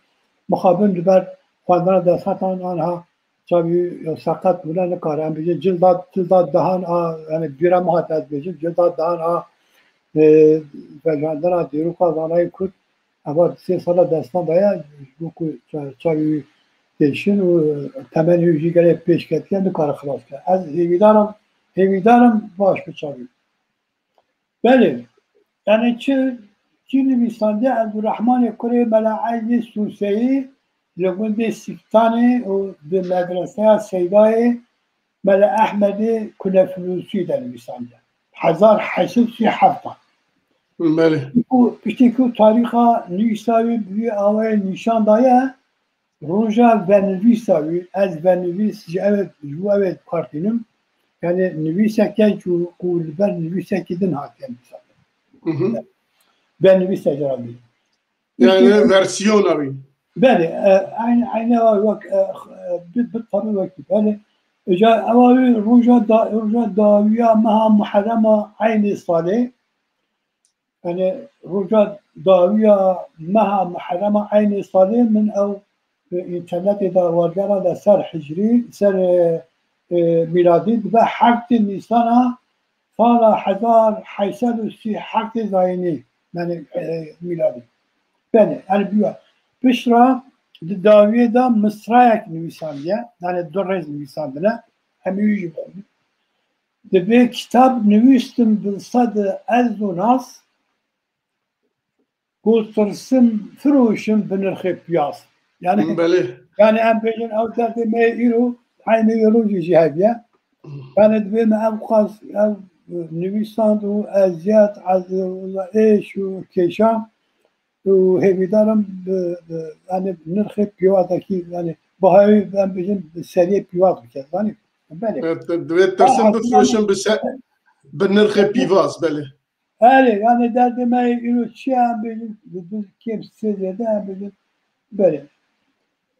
Mixabin li ber xwendina destxetan anha çavî seqet bûne nikare. Em bêjin cilda, cilda dehan a, yani bîra min hate ez bêjim, cilda dehan a, e, vejandina dîroka zanayê Kurd, eva sê sala destan de ye, ji bo ku ça-, çavî wî têşin û temenê wî jî gelê pêş ketiye, nikare xilas ke. Ez hêvîdar im, hêvîdar im baş bi çavî. Belê, yani çi, çi nivîsandiye Ebdurrahmanê kurê Mela Elî Sûseyî li gundê Sîktanê û di medreseya Seydayê Mele Ehmedê Kuneflûsî de nivîsandiye. Hezar heşt sed û sî heft. Belê. Ku piştî ku tarîxa nivîsa wî bi wî awayê nîşan daye, roja venivîsa wî, ez venivîs ji ev, ji bo ev ê dipartînim, yani nivîseke ku, ku li ber nivîsekî din hatiye nivîsandin. Hı hı. Venivîseke rabî. Yani versiyona wî. Belê, e, eyn-, eyne ewa wek, e, e, bi, bi tabi wekî, belê. Îca ewa wî roja da-, roja dawiya meha Muharrema eynê salê, yani roja dawiya meha Muharrema eynê salê min ew, e, înternetê de wergera de ser hicrî, ser, e, e, mîladî dibe heftê Nîsana sala hezar heşt sed û sî heftê zayînî, yani, e, mîladî. Belê, yani bîya. Piştre di dawiyê de misrayek nivîsandiye, yani du rêz nivîsandine, em ê wî jî bixwînin. Dibê kitab nivîstim bi sed ez û nas, ku tirsim firoşim bi nirxê piyaz. Yani, Belê. Yani em bêjin ew derdê me yê îro, eynî wê rojê jî hebiye. Yani dibê me ev qas, ev nivîsand û eziyet, ez-, êş û kêşan û hêvîdar im bi, bi, yani nirxê piyazekî, yani bahayê em bêjin bi seriyê piyaz bike. Yani, belê. Evet, divê tirsim bifroşim bi se-, bi nirxê piyaz, belê. Erê, yani derdê me yê îro çi ye, em bêjin, bi, bi kêm sê zêde, em bêjin, belê.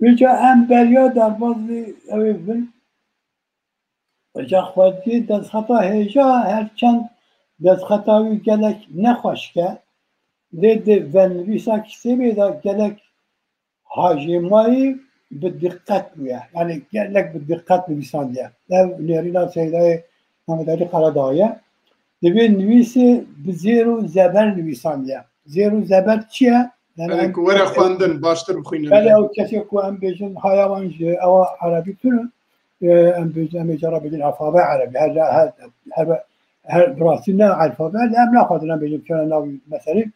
Îca em beriya derbazî ew ê bin. Îca xwedî destxeta hêja, her çend destxeta wî gelek nexweşik e, lê di vennivîsa kitêbê de gelek hajêmayî bi diqet bûye. Yani gelek bi diqet nivîsandiye. Ev nêrîna Seydayê Mehmed Alî Qeredağ ye. Divê nivîsê bi zêr û zeber nivîsandiye. Zêr û zeber çi ye? Yani Yani em ku were xwendin, baştir bixwînin. Belê ew kesê ku em bêjin haya wan ji ewa erebî tune, e, em bêjin, em ê cara bêjin alfabe erebî. Her, her, her, her bi rastî ne alfabe, lê em naxwazin em bêjin çi ne navî meselê.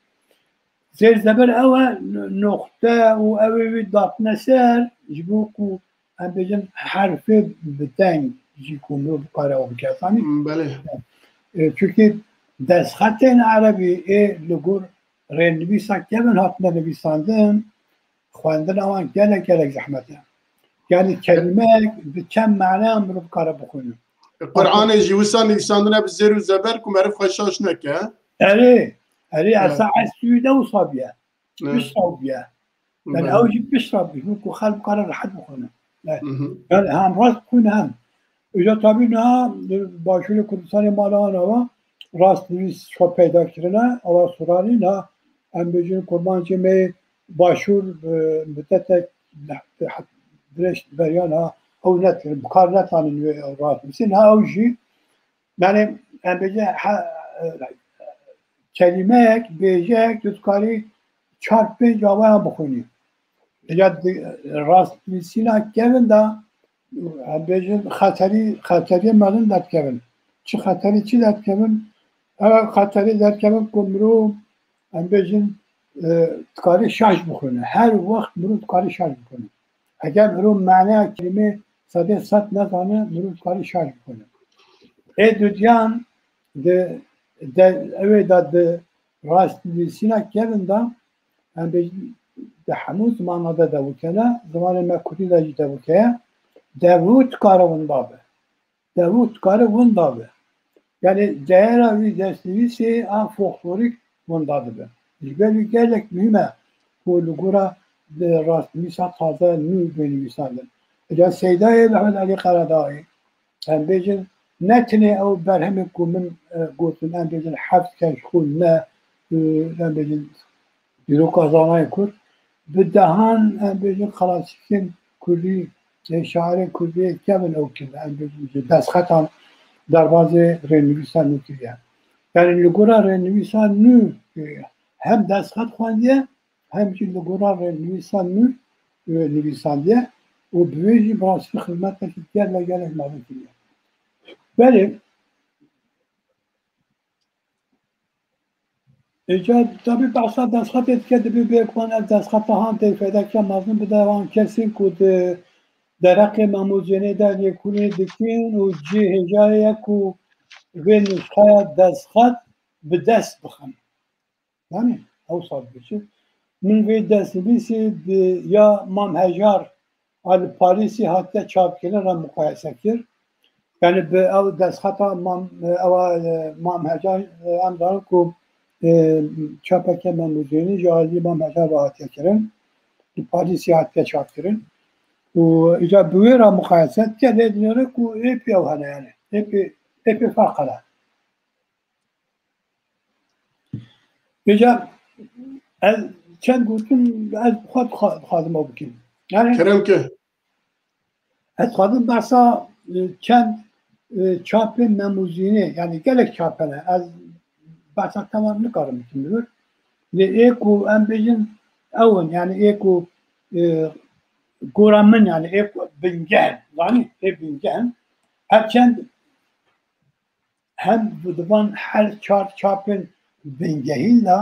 Zêr zeber ew e, n-, noqte û ew ê wî datine ser, ji bo ku em bêjin herfê bi deng jî ku mirov bikare ew bike, zanî? Hmm, belê. E, çunkî destxetên erebî ê li gor rênivîsa kevin hatine nivîsandin, xwendina wan gelek, gelek zehmet e. Yani kelîmek bi çend maneyan mirov bikare bixwîne. Qur'anê jî wisa nivîsandine bi zêr û zeber ku meriv xwe şaş neke. Erê, erê, Evet. Esa Esûyî de wisa bûye. Evet. Pişta bûye. Yani Evet. ew jî pişta bû, ku xelk kare rehet bixwîne. Evet. Hı hı. Yani hem rast bixwîne hem. Îca tabî niha, e, Başûrê Kurdistanê mala wan awa, rast nivîs xwe peyda kirine, awa Sûranî niha, em bêjin kurmancê me yê Başûr, e, mutetek, dirêj beriyan ha, ew nedikirin, bi kar netanin wê rast nivîsîn. Ha ew jî, yani, em bêje, ha, e, kelîmeyek, bêjeyek, tu dikarî çar pênc awayan bixwînî. Ya di, rastnivîsîna kevin de, em bêjin, xeterî, xeteriyê mezin derdikevin. Çi xeterî, çi derdikevin? Ev xeterî derdikevin ku mirov, em bêjin, e, dikarî şaş bixwîne. Her wext mirov dikarî şaş bixwîne. Eger mirov maneya kelîmê sedê sed nezane, mirov dikarî şaş bixwîne. Ê dudiyan di, de, ew ê de di rastnivîsîna kevin de, em bêjin, di hemû zimana de dewikene, zimanê me kurdî de jî dewikeye, dewû dikare winda be. Dewû dikare winda be. Yani değera wî destnivîsê a folklorîk winda dibe. Ji ber wî gelek muhîm e ku li gora di rastnivîsa taze nû bê nivîsandin. Eca Seydayê Mehmet Elî Karadağî, em bêjin, ne tenê ew berhemê ku min, e, gotin, em bêjin, heft keş xwîn me, e, em bêjin, dîroka zanayê kurd, bi dehan, em bêjin, klasîkên kurdî, ê şairên kurdî kevin ew kirine, em bêjin, ji destxetan derbazê rênivîsa nû kiriye. Yani li gora rênivîsa nû, e, hem destxet xwendiye, hem jî li gora rênivîsa nû, e, nivîsandiye û bi wê jî bi rastî xizmetekî gelek gelek mezin kiriye. Belê, Îca tabî behsa destxetê dike, dibê bêguman ev destxeta han tê fêdeke mezin bide wan kesên ku di dereqê Memûzênê de lêkolînê dikin û cihê hêjayê ye ku vê nusxeya destxet bi dest bixin. Yani, ew saz biçi. Min vê destnivîsê bi ya Mam Hejar a li Parîsê hatiye çapkirin re muqayese kir. Yani bi ew destxeta Mam, ewa, e, Mam Heca, e, em zanin ku, e, çapeke Memûzênê ji alî Mam Heca ve hatiye kirin. Li Parîsê hatiye çapkirin. Û îca bi wê re muqayese dike, lê dinêre ku êpî ew hene yani. Êpî, êpî ferq hene. Vêca ez çend gotin, ez xwe dixwa-, dixwazim ew bikim. Yani kerem ke. Ez dixwazim behsa, e, çend, e, çapên Memûzînê, yani gelek çap hene. Ez behsa temam nikarim bikim li vir. Lê ê ku em bêjin ew in, yani ê ku, e, gora min, yani ê ku bingeh in, zanî, ê bingeh in. Her çend hem di van her çar çapên bingehîn de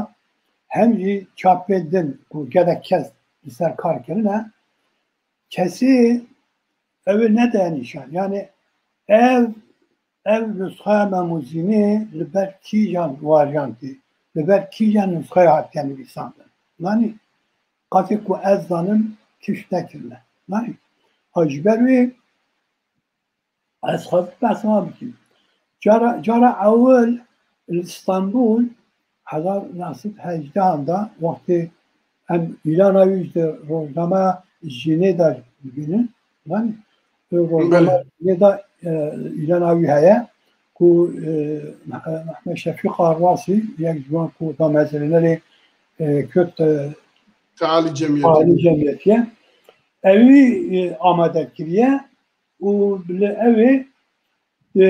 hem jî çapên din ku gelek kes li ser kar kirine, kesê ew ê nede nîşan. Yani ev, ev nusxeya Memûzînê li ber kîjan waryantî, li ber kîjan nusxeya hatiye nivîsandin. Nanî qasê ku ez zanim kişt nekirine. Nanî ha ji ber wê Ez xwazim behsa wan bikim. Cara, cara ewil li Stenbul hezar neh sed hejdehan de wextê em îlana wî ji rojnameya Jinê de dibînin. Yani, rojnameya Belê. Jinê de, e, îlana wî heye ku, e, Meh-, Mehmet Şefîq Arwasî, yek ji wan ku damezrênerê, e, Kürt, e, Tealî Cemiyetî. Tealî Cemiyetî ye. Ewî, e, amade kiriye. û li ew ê, e,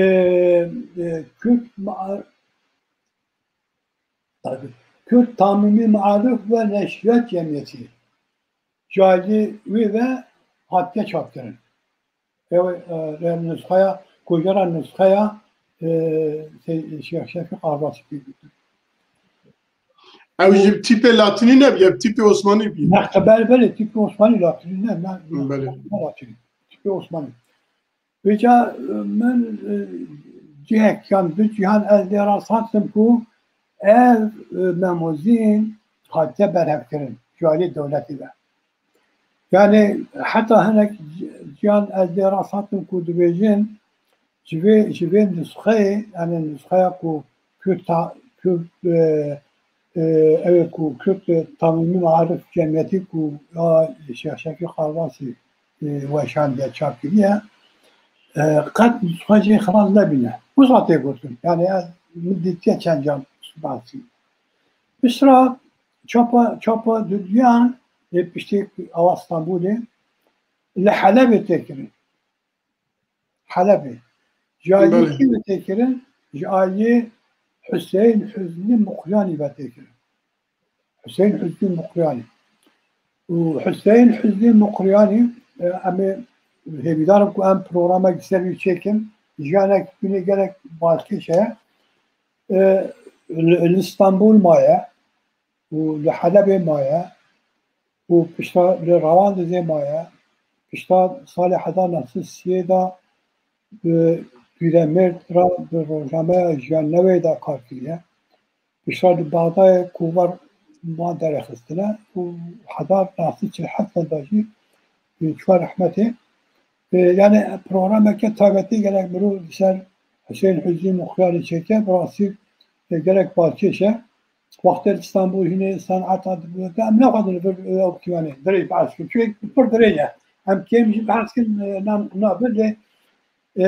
e, Kürt ma-, Kürt Tamîmî Maarif ve Neşriyat Cemiyeti ji alî wî ve hatiye çapkirin. Ew, e, nusxeya, kujera nusxeya, e, Sey-, Şêx Şefîq Arvasî. Ew jî tîpê latînî nebî, ev tîpê osmanî bî. Nexte, belê, belê, tîpê osmanî, latînî ne, ne, ne, Belê. Ne latînî. Tîpê osmanî. Vêca, e, min, e, cihek yan du cihan ez lê rast hatim ku ev, e, Memûzîn hatiye berhevkirin ji alî dewletî ve. Yani heta hinek ci-, cihan ez lê rast hatim ku dibêjin ji vê, ji vê nusxeyê, yani nusxeya ku Kürt ta-, Kürt, e, e, ew ê ku Kürt Tamîmî Maarif Cemiyetî ku ya Şêx Şefîq Arvasî, e, weşandiye, çap kiriye, e, qet nusxe jê xilas nebîne. Wisa tê gotin. Yani ez min dîtiye çend can behsî. Piştre çapa, çapa dudiyan, e, piştî awa Stenbolê, Li Helebê tê kirin. Helebê. Ji aliyê Belê. Kî ve tê kirin? Ji aliyê Hüseyin Hüznî Muqriyanî ve tê kirin. Hüseyin Hüznî Muqriyanî. Û Hüseyin Hüznî Muqriyanî, e, em ê hêvîdar im ku em programek ser wî çêkin. Jiyanek bînê gelek balkêş e. E, li, li Stenbul maye û li Helebê maye û pişta li Rewandizê maye. Pişta salê hezar neh sed siyê de bi Pîremêrd re bi rojnameya Jiyan Newê de kar kiriye. Pişta li Bexdayê kovar wan derêxistine û hezar neh sed çil heft de jî, e, çûye rehmetê. E, yani programeke taybetî gerek mirov li ser Hüseyin Hüznî Muqriyanî çêke, bi rastî, e, gerek balkêş e. Wextê li Stenbul hînê seneta dibû, em naxwazin li vir, e, ew bikî, yani dirêj behs bikin. Çünkü pir dirêj e. Em kêm jî behs bikin, e, na, nabe lê, e,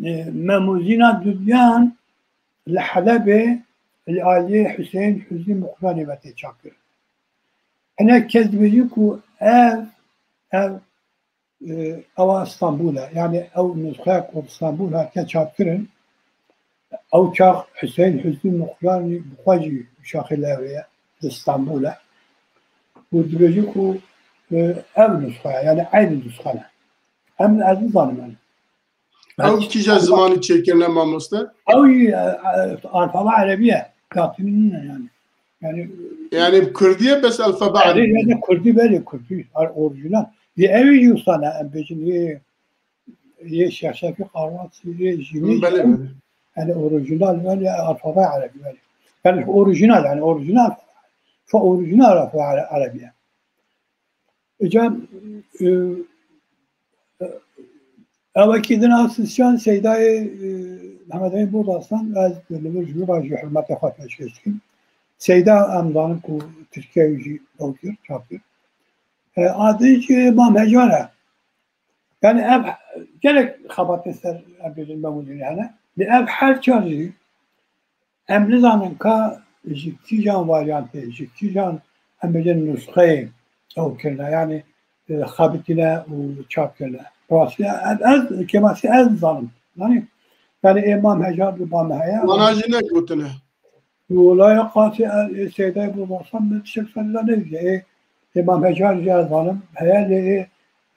e, Memûzîna Dudyan li Helebê li aliyê Hüseyin Hüznî Muqriyanî ve tê çapkirin. Hinek kes dibêjin ku ev, ev, e, ewa Stenbul e. Yani ew nusxeya ku Stenbul hatiye çapkirin, ew çax Hüseyin Hüznî Muqriyanî bi xwe jî şaxê lewê ye, li Stenbul e. Û dibêjin ku, e, ev nusxe ye, yani eynî nusxe ne. Em, ez nizanim yani. Ew kîja zimanî çêkirine mamoste? Ew, e, e, alfabe erebî ye. Latînî nîne yani. Yani, Yani kurdî ye, bes alfabe yani, erebî ye. Yani kurdî, belê, kurdî. Yani orijinal. Yê ew jî wisa ne, em bêjin, yê, yê Şêx Şefîq Arwatî, yê Jînî, Belê, belê. Yani orijinal, yani alfabe erebî, belê. Yani orijinal, yani orijinal. Fa orijinal alfabe ere-, erebî ye. Îca, e, e, ewekî din a Sisyan Seydayê, e, Mehmed Emîn Bozasan, ez li vir ji vir re jî hurmetê xwe pêşkêş dikim. Seyda em zanin ku Tirkiyeyê jî ew kir, çap kir. E, a din jî Mam Hejar e. Yani ev gelek xebatên ser, em bêjin, Memûnî hene. Lê ev her çar jî Em nizanin ka ji kîjan varyantê, ji kîjan, em bêjin, nusxeyê ew kirine, yanî, e, xebitîne û çap kirine. Rastî, ez, ez, kêmasî ez nizanim. Zanî? Yanî ê Mam Hejar li ba me heye. Wana jî negotine. Wela ya qasî, e, ê Seydayê Bozasan min tiştek ser de nedîtiye. Ê, ê Mam Hejar jî ez zanim. Heye lê ê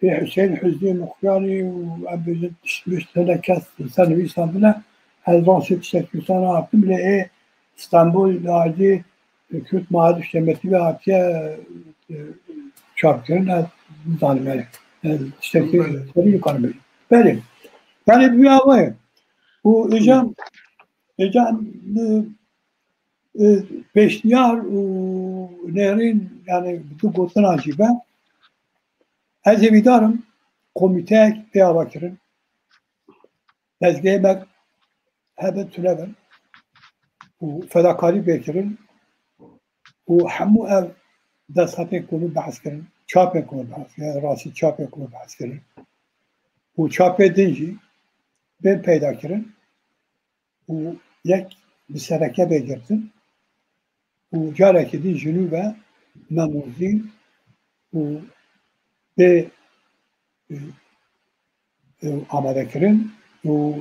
Ê Huseyîn Huznî Muqriyanî û em bêjin tişt mişt hinek kes li ser nivîsandine. Ez rastî tiştekî wisa nahatim lê ê Stenbol li alî Kürt Maarif Cemiyetî ve hatiye, e, çapkirin. Ez nizanim yani. Ez tiştekî Belê. Serî nikarim bêjim. Belê. Yani bi vî awayê. Û êca, êca, e, e, pêşniyar û nêrîn, yani bi du gotina jî be. Ez hêvîdar im komîteyek bê avakirin, dezgehê me hebin tune bin û fedakarî bê kirin û hemû ev destxetên ku min behs kirin, çapên ku min behs kirin, rastî çapên ku min behs kirin û çapê din jî bên peyda kirin û yek bi sereke bê girtin û carekî din ji nû ve Memûzîn û bê, e, e, amadekirin û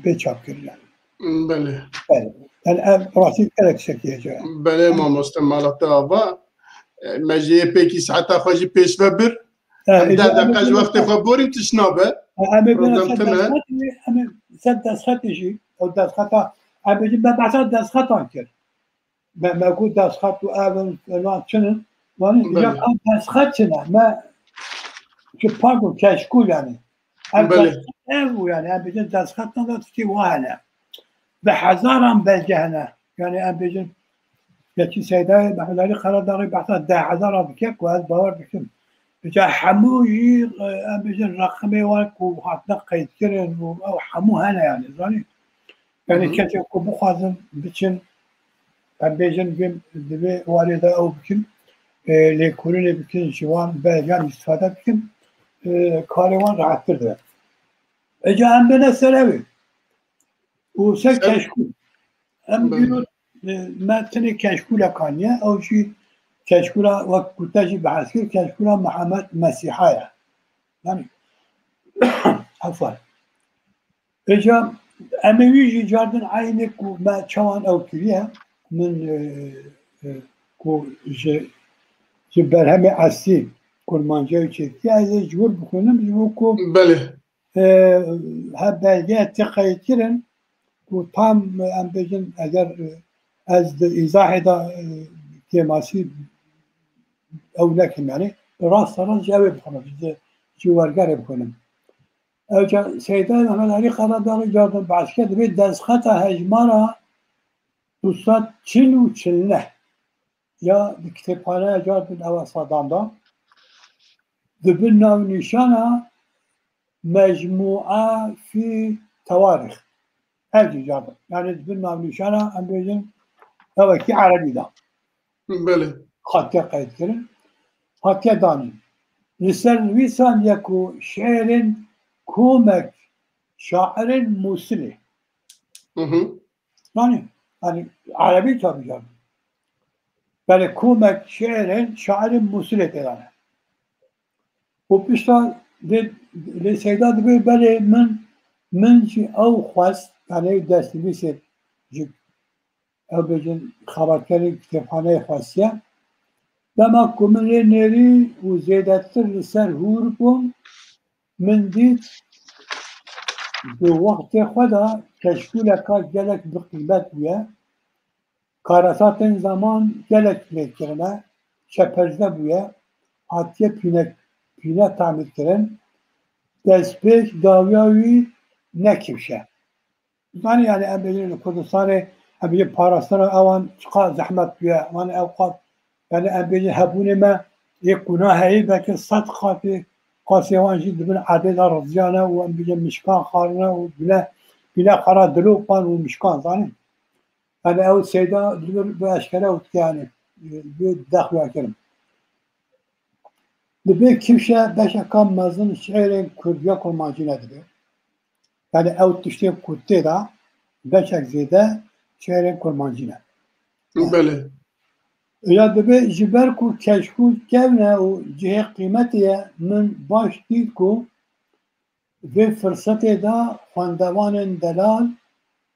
bê çapkirine. Belê. Belê. Yani ev rastî gelek tiştekî hêja ye. Belê mamoste, mala te ava. E, me jî yê pêkî saeta xwe jî pêş ve bir. Em deh deqa ji wextê xwe borîn, tişt nabe. Em ê bêne ser destxetê, em ê ser destxetê jî, ew destxeta, em bêjin me behsa destxetan kir. Me, me got destxet û ev in, filan çin in. Wanî ya ev destxet çin e? Me, ki pardon, keşkûl yani. Ev destxet ev bû yani, em bêjin destxetan da tiştê wa hene. Bi hezaran belge hene. Yani em bêjin, yekî Seydayê Mehmed Alî Karadağî behsa deh hezara dike ku ez bawer dikim. Îca hemû jî, e, em bêjin reqimê wan ku hatine qeydkirin û ew hemû hene yani, zanî? Yani kesê ku bixwazin biçin, em bêjin, divê warê de ew bikin, e, lêkolînê bikin, ji wan belgeyan îstîfade bikin, e, karê wan rehettir dibe. Îca em bêne ser ew ê. Û ser keşkûl. Em dîro, e, me tenê keşkûlek aniye, ew jî keşkûla wek ku te jî behs kir, keşkûla Mihemed Mesîha ye. Yani, efwan. Êca em ê wî jî cardin eynê ku me çawan ew kiriye, min, e, e, ku ji, ji berhemê eslî kurmancî ew çêtiye, ez ê ji wir bixwînim, ji bo ku Belê. e, he belge tê qeydkirin, ku tam, e, em bêjin, eger, e, ez di îzahê de, e, kêmasî ew nekim, yani, bi rast rast ji ew ê bixwînim, ji, ji wergerê bixwînim. Ewca Seyda Mehmed Alî Qeredaxî cardin behs kir, dibê destxeta hejmara du sed çil û çil neh ya di kitêbxaneya cardin ewa Sadam da, di bin navnîşana Mecmûa fî Tewarîx. Ev jî cardin. Yani di bin navnîşana, em bêjin, ew wekî erebî da. Belê. Hatiye qeydkirin. Hatiye danîn. Li ser nivîsandiye ku şiirên komek şairên Mûsilê. Hı hı. Yani, yani erebî tabi canım. Belê komek şiirên şairên Mûsilê tê de ne. Û pişta lê, lê Seyda dibê belê min, min jî ew xwest, yani destnivîsê ji ew bêjin xebatkarên kitêbxaneyê xwestiye. Dema ku min lê nêrî û zêdetir li ser hûr bûm, min dît di wextê xwe de keşkûleka gelek bi qîmet bûye. Karesatên zeman gelek lê kirine, şepezde bûye, hatiye pîne, pîne tamîr kirin. Destpêk dawiya wî ne kifş e. Zanî, yani, em bêjin li Kurdistanê, em bêjin parastina ewan çiqas zehmet bûye. Wan ew qas, yani, em bêjin hebûnê me yê qûna heyî, belkî sed qatî qasê wan jî di bin erdê de riziyane û em bêjin mişkan xwarine û bîne, bîne xera dilopan û mişkan, zanî. Yani, ew Seyda li vir bi eşkere û dike, yani, bi dexuya kirin. Dibe kifşe beşeka mezin şiirên kurdiya kurmancî ne dibe. Yani ew tiştên ku tê de beşek zêde şiirên kurmancî ne. Belê. Ya dibe ji ber ku keşkûl kevn e û cihê qîmetê ye, min baş dît ku vê firsetê de xwendevanên delal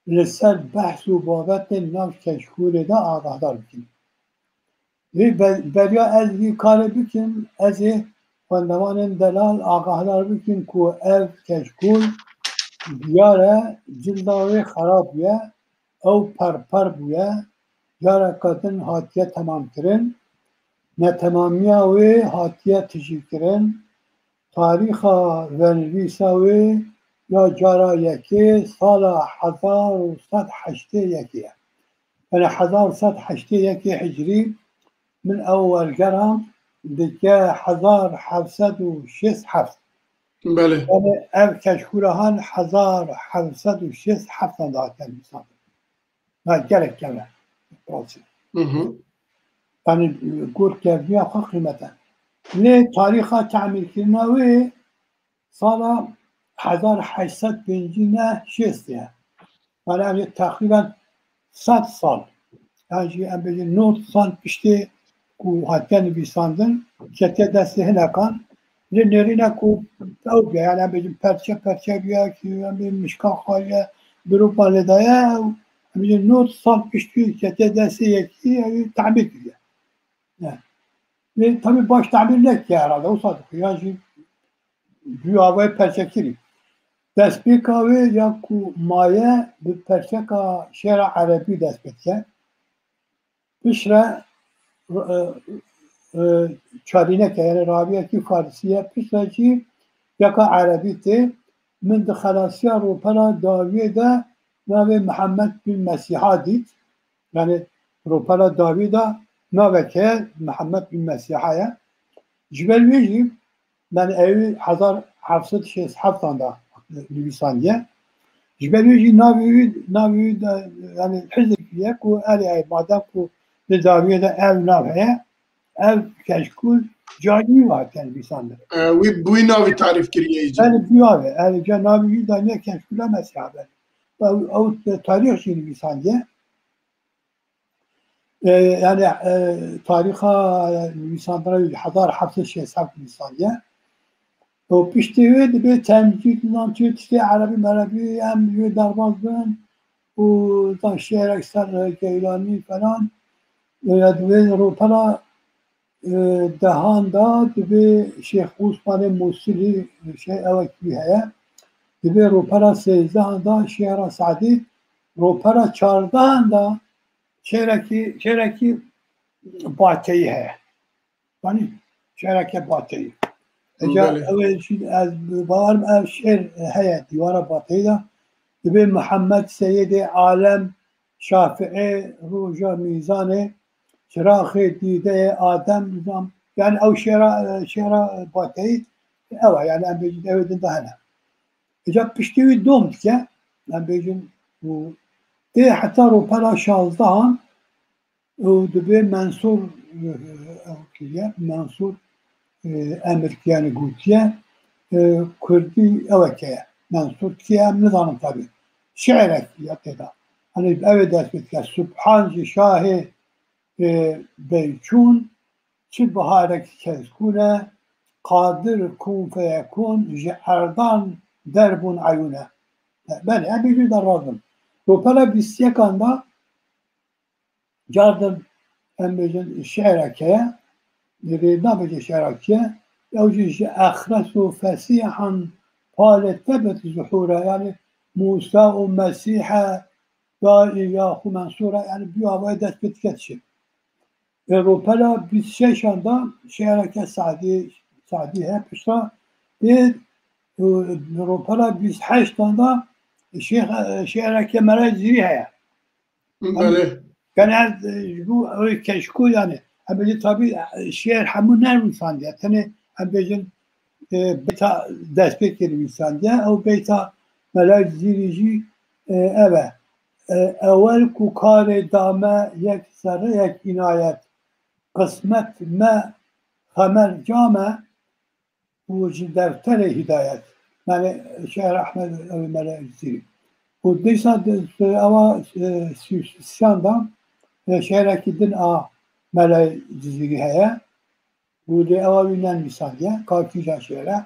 li ser behs û babetên nav keşkûlê de agahdar bikin. Vê be-, beriya ez vî karê bikim, ez ê xwendevanên delal agahdar bikim ku ev keşkûl diyar e, cilda wê xerab bûye, ew perper bûye, careke din hatiye temamkirin, netemamiya wê hatiye tijîkirin, tarîxa venivîsa wê ya cara yekê sala hezar û sed heştê yekê ye. Yani hezar sed heştê yekê hicrî, min ew wergera dike hezar heft sed û şêst heft. Belê. Yani ev keşkûla han hezar heft sed û şêst heftan de hatiye nivîsandin. Na gelek kevn e. Rastî. Hı hı. Yani got kevniya xwe qîmet e. Lê tarîxa tamîrkirina wê sala hezar heşt sed pêncî neh şêst ye. Yani ev yê teqrîben sed sal. Yan jî em bêjin nod sal piştê ku hatiye nivîsandin, ketiye destê hinekan. Lê nêrîne ku ew bûye, yani em bêjin perçe perçe bûye, ki em bêjin mişkan xwariye, biropan lê daye, ew, em bêjin nod sal piştî ketiye destê yekî, ew tamîr kiriye. Yani. Lê tabii baş tamîr nekiriye herhalde, wisa dixwe, yan jî duyavayê perçekirî. Destpêka wê ya ku maye bi perçeka şêra erebî dest pê dike. Piştre, e, e, çarîneke, yani raviyekî farsî ye, piştre jî yeka erebî tê. Min di xelasiya rûpela dawiyê de navê Mihemed bin Mesîha dît. Yani rûpela dawiyê de navek heye, Mihemed bin Mesîha ye. Ji ber wê jî, yani ew hezar heft sed şêst heftan de nivîsandiye. Ji ber wê jî navê wî, navê wî de, yani hizir kiriye ku erê, ey, madem ku di dawiyê de ev nav heye, ev keşkûl carî wî hatiye nivîsandin. E, wî, wî navî tarîf kiriye îca. Yani bi wî navê, yani ca navê wî daniye keşkûla Mesîha be. Ew, ew tarîx jî nivîsandiye. E, yani, e, tarîxa nivîsandina wî hezar heft sed şêst heft nivîsandiye. û piştî wê dibê temcîd, nizanim çi tiştê erebî merebî em ji wê derbas bin û da şi'rek ser Geylanî falan. Ya di wê rûpela, e, dehan da dibê Şêx Osmanê Mûsilî, şey, ewek wî heye. Dibê rûpela sêzdehan da şi'ra Se'dî, rûpela çardehan da şi'rekî, şi'rekî Bateyî heye. Yanî şi'reke Bateyî. Eca Belê. Ew ê jî ez bawerim ev şi'r heye dîwara Bateyî de. Dibê Mihemed Seyidê Alem, Şafi'ê Roja Mîzanê, Çiraxê Dîdeyê Adem, nizam. Yanî ew şi'ra, şi'ra Bateyî ew e. Yanî em bêjin ew ê din de hene. Eca piştî wî dom dike, em bêjin û tê heta rûpela şazdehan, û dibê Mensûr, e, ew kiriye, Mensûr, e, emir kiriye, yanî gotiye, e, Kurdî ewek heye. Mensûr kî ye, em nizanin tabî. Şi'rek ya tê de. Hani ew ê dest pê dike. Subhan ji şahê, e, beyçûn, çi biharek keskûn e, qadir kûn feyekûn, ji erdan derbûn eyûn e. Belê, em bêjin de razim. Rûpela bîst yekan de Cardin, em bêjin, şi'rek heye, lê nabêje şi'rek heye, ew jî ji Exres û Fesîhan palê tebet zuhûre, yanî Mûsa û Mesîhe, daî ya xwe Mensûre, yanî bi avayî dest pê dike dişê. Ê rûpela bîst şeşan da şi'reke Sadî, Sadî heye, pişta ê, û rûpela bîst heştan da şêx-, şi'reke Mela Cizîrî heye. Belê. Yanî ez, e, ji bo ew keşkû, yanî em bêjin tabî, e, şi'er hemû nenivîsandiye. Tenê em bêjin, e, beyta destpêkê nivîsandiye. Ew beyta Mela Cizîrî jî, e, ev e. E, ewel ku karê dame yek zerreyek înayet, qismet me xemer cam e, û ji defterê hidayet. Yanî şi'ra Ehmed Mela Cizîrî. Û dîsa di, ewa, e, sî û sêyan da, e, şi'rekî din a Mela Cizîrî heye. Û lê ewa wî nenivîsandiye, ka kîjan şi'r e.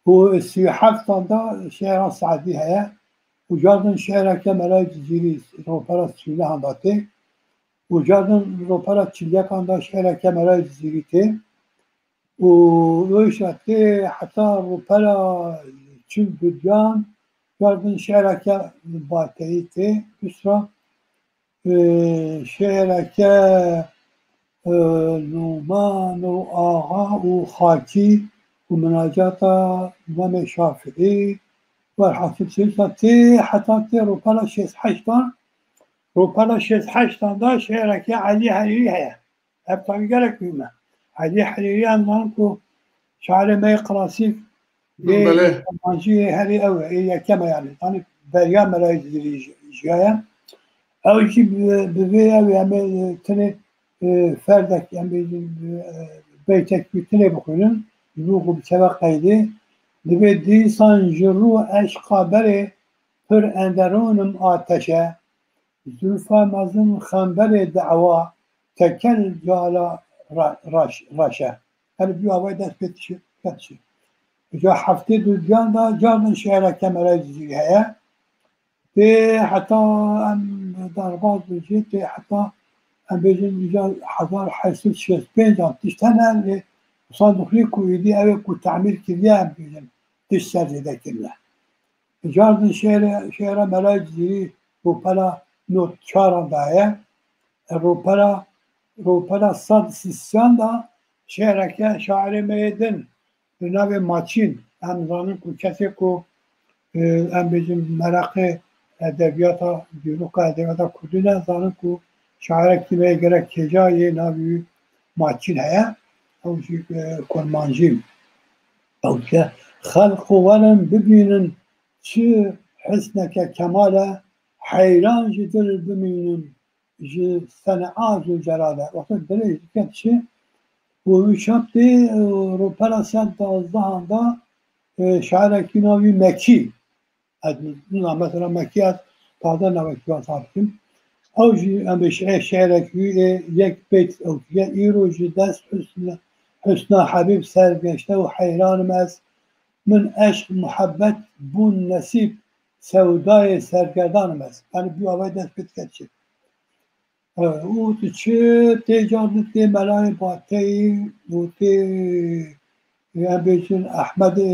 Û sî û heftan da şi'ra Se'dî heye. Û cardin şi'reke Mela Cizîrî rûpela sî û nehan da tê. Û cardin rûpela çil yekan da şi'reke Mela Cizîrî tê. Û wê şa tê heta rûpela çil duduyan, cardin şi'reke Bateyî tê. Piştre, e, şi'reke, e, Numan û Axa û Xakî û minacata Îmamê Şafi'î. Werhasil, şêsa tê heta tê rûpela şêst heştan. Rûpela şêst heştan da şi'reke Elî Herîrî heye. Ev tabî gelek muhîm e. Elî Herîrî em zanin ku şairê me yê klasîk, yê Belê. Kurmancî yê herî ew e, yê yekem e yanî. Yanî beriya Mela Cizîrî ji-, jiyaye. Ew jî bi, bi vê ew em ê tenê, e, ferdek, em ê, e, beytek wî tenê bixwînin. Ji bo ku biçe ve qeydê. Dibê dîsan ji rû eşqa berê pir enderûn im ateşe. Zülfa mezin xemberê da'wa, tekel cala ra-, raş-, raşe. Yanî bi avayî dest pê dişi, dişi. Ca heftê duduyan da cardin şi'reke Mela Cizîrî heye. Tê heta em derbas bin jî, tê heta em bêjin ca hezar heşt sed şêst pênc an tişt hene, lê sanduxlî ku êdî ew ê ku temîr kiriye, em bêjin tişt ser zêde kiriye. Cardin şi'rê, şi'ra Mela Cizîrî rûpela nod çaran de heye. Rûpela, rûpela sed sî sêyan de şi'reke şairê me yê din bi navê Maçîn. Em zanin ku kesê ku, e, em bêjin meraqê edebiyata, dîroka edebiyata kurdî ne, zanin ku şairekî me yê gelek hêja yê navê wî Maçîn heye. Ew jî, e, kurmancî. Ew ke xelq û werin bibînin çi husneke kemal e, heyran ji dil bimînin ji sen'a Zûlcelal e. Wexta dilê ji dike çi û wî şa tê, e, rûpela sed dazdehan da, e, şairekî navî Mekî. Ez nizam, mesela Mekî ez taze navekî wasa bikim. Ew jî em bê şi'rek wî ê yek beyt ew kiriye. Îro ji dest husna, husna Hebîb sergeşte û heyran im ez. min eşq muhebbet bûn nesîb, sewdayê sergerdanim ez. Yanî bi avayî dest pê dike çi. E, û tu çi tê car di tê melayê Bateyî û tê, em bêjin, Ehmedê,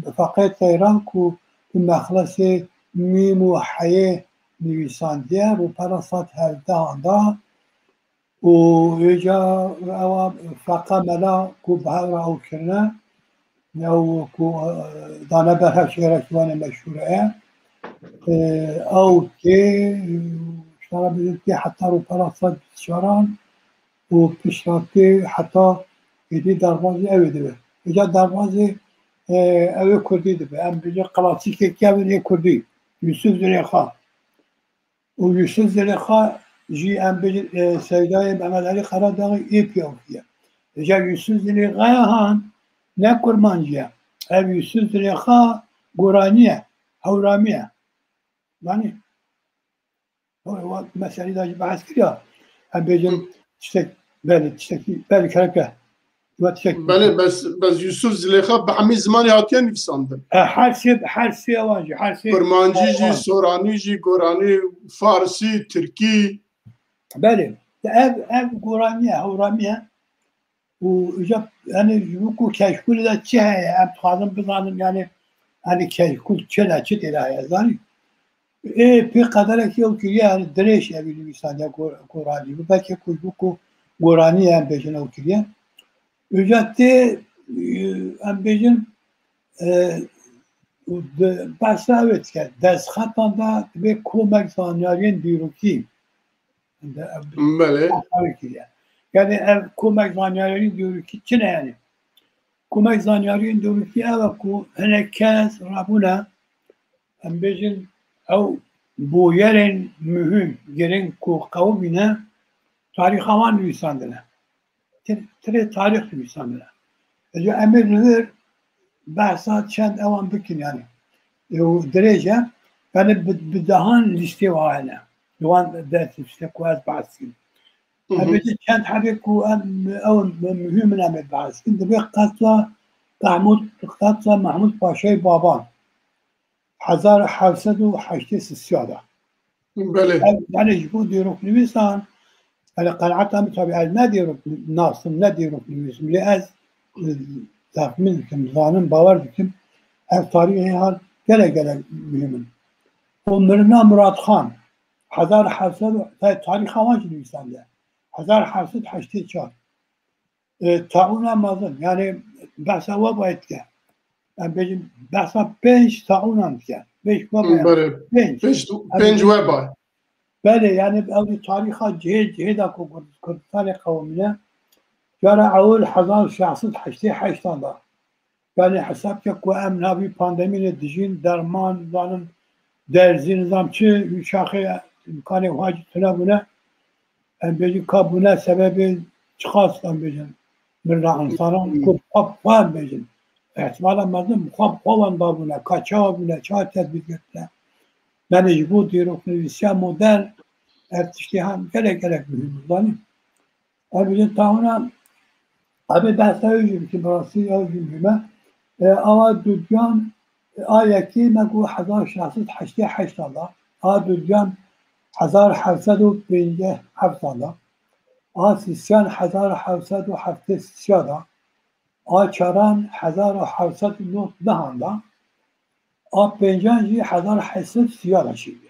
e, Feqê Teyran ku bi mexlesê mîm û heyê nivîsandiye, rûpela sed hevdehan da. Û êca ewa Feqa Mela ku bi hev re ew kirine, ew ku, e, dane ber hev şêrekî wan ê meşhûr e. E, ew tê, ji te re bêjim, tê heta rûpela sed bîst çaran û pişta tê heta êdî derbazî ew ê dibe. Êca derbazî, e, ew ê kurdî dibe. Em bêjin klasîkê kevin ê kurdî. Yusuf Zilêxa. Û Yusuf Zilêxa jî em bêjin, e, Seydayê Mehmed Elî Qeredaxî ê pîyawkî ye. Îca Yusuf Zilêxaya han ne kurmancî ye. Ev Yusuf Zilêxa goranî ye, hewramî ye. Zanî? Wa, wa meselî da jî behs kiriya. Em bêjin Hı. tiştek, belê, tiştekî, belê kereke. Belê, bes, bes Yusuf Zilêxa bi hemî zimanê hatiye nivîsandin. E, her sê, her sê ewan jî, her sê Kurmancî jî, ewan. Soranî jî, Goranî, Farsî, Tirkî. Belê. Ev, ev Goranî ye, Hewramî ye. Û îca, yanî, ji bo ku keşkûlê de çi heye, em dixwazin bizanin, yanî, yanî keşkûl çi ne, çi tê de heye, zanî? Ê, pê qederekî ew kiriye, yanî dirêj evî nivîsandiye Go-, Goranî. Bi belkê ku ji bo ku Goranî ye, em bêjin ew kiriye. Îca tê, e, em bêjin, e, û di behsa wê dike. Destxetan de dibê komek zanyariyên dîrokî. Belê. Ew kiriye. Yanî ev komek zanyariyên dîrokî çi ne yanî? Komek zanyariyên dîrokî ew e ku hinek kes rabûne, em bêjin, ew bûyerên muhîm, girîng ku qewimîne, tarîxa wan nivîsandine. Tir-, tirê tarîx nivîsandine. Êca em ê li vir behsa çend ewan bikin, yanî. Û dirêj e, yanî bi, bi dehan lîstê wa hene. Li wan dest lîste ku ez behs dikim. Hı hı. Em bêjin çend hebê ku em, ew muhîm in, em ê behs dikin. Dibê qetla Mehmûd, qetla Mehmûd Paşayê Baban. Hezar heft sed û heştê sisiya de. Belê. Ev, yanî ji bo dîroknivîsan, yanî qenaeta min, tabî ez ne dîrok nas im, ne dîroknivîs im, lê ez, e, texmîn dikim, zanim, bawer dikim, ev tarîxê han gelek, gelek muhîm in. Û mirina Murat Xan, hezar heft sed, tarîxa wan jî nivîsandiye. Hezar heft sed heştê çar. E, taûna mezin, yanî behsa weba dike. Em bêjin behsa pênc taûnan dike. Pênc weba, yanî. Belê. Pênc. Pênc, yanî pênc weba. Belê, yanî ew jî tarîxa cihê, cihê de ku Kurd-, Kurdistanê qewimîne. Cara ewil hezar şeş sed heştê heştan da. Yanî hesab ke ku em navî pandemî de dijîn, derman, zanim, derzî, nizam çi, şaxê îmkanê wiha jî tune bûne. Em bêjin ka bûne sebebê çiqas, em bêjin, mirina însanan, ku xwe, xwe em bêjin. Îhtimala mezin xwe bi xwe wenda bûne, ka çawa bûne, çawa tedbîr girtine. Yanî ji bo dîroknivîsiya modern ev tiştê han gelek, gelek muhîm in, zanî. Em bêjin taûna, em ê behsa wê jî bikin, bi rastî ew jî muhîm e. E, awa Dudyan, e, a yekê me got hezar şeş sed heştê heşt da, a Dudyan hezar heft sed û pêncî heft da, a Sisyan hezar heft sed û heftê sisiya da, a Çaran hezar heft sed û nod nehan da, a pêncan jî hezar heft sed siya da çêbûye.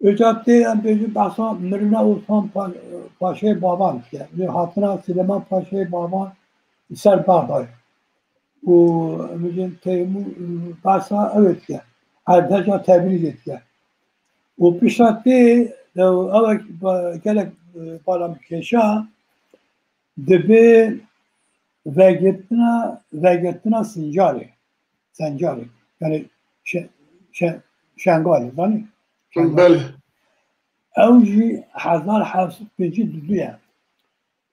Îca tê em bêjin behsa mirina Osman Pa-, Paşayê Baban dike. Lê hatina Silêman Paşayê Baban li ser Bexdayê. Û em bêjin Teymû-, behsa ew ê dike. Erdheca Tebrîzê dike. Û pişta tê, ew, ew ba-, gelek, e, bala min kêşa, dibe vegirtina, vegirtina Sincarê. Sencarê. Yanî Şe-, Şe-, Şengalê, zanî? Şengalê. Belê. Ew jî hezar heft sed pêncî û du ye.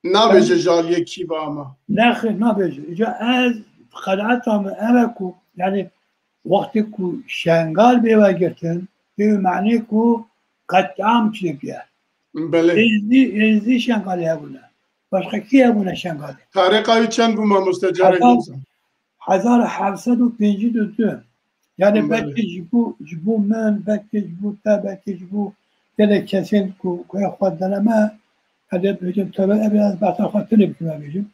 Nabêje ji aliyê kî ve ama. Nexêr, nabêje. Îca ez, qenaeta min ev e ku, yanî, wextê ku Şengal bê vegirtin, tê wê manê ku qetlîam çêbûye. Belê. Êzdî, Êzdî Şengalê hebûne. Başqa kî hebûne Şengalê? Tarîxa wî çend bû mamoste, carek bibêje? Hezar heft sed û pêncî û du. Yani belkî ji bo, ji bo min, belkî ji bo te, belkî ji bo gelek kesên ku, ku ya xwe deneme, hadi bêjim, tabi, ev ez behsa xwe tune bikime bêjim.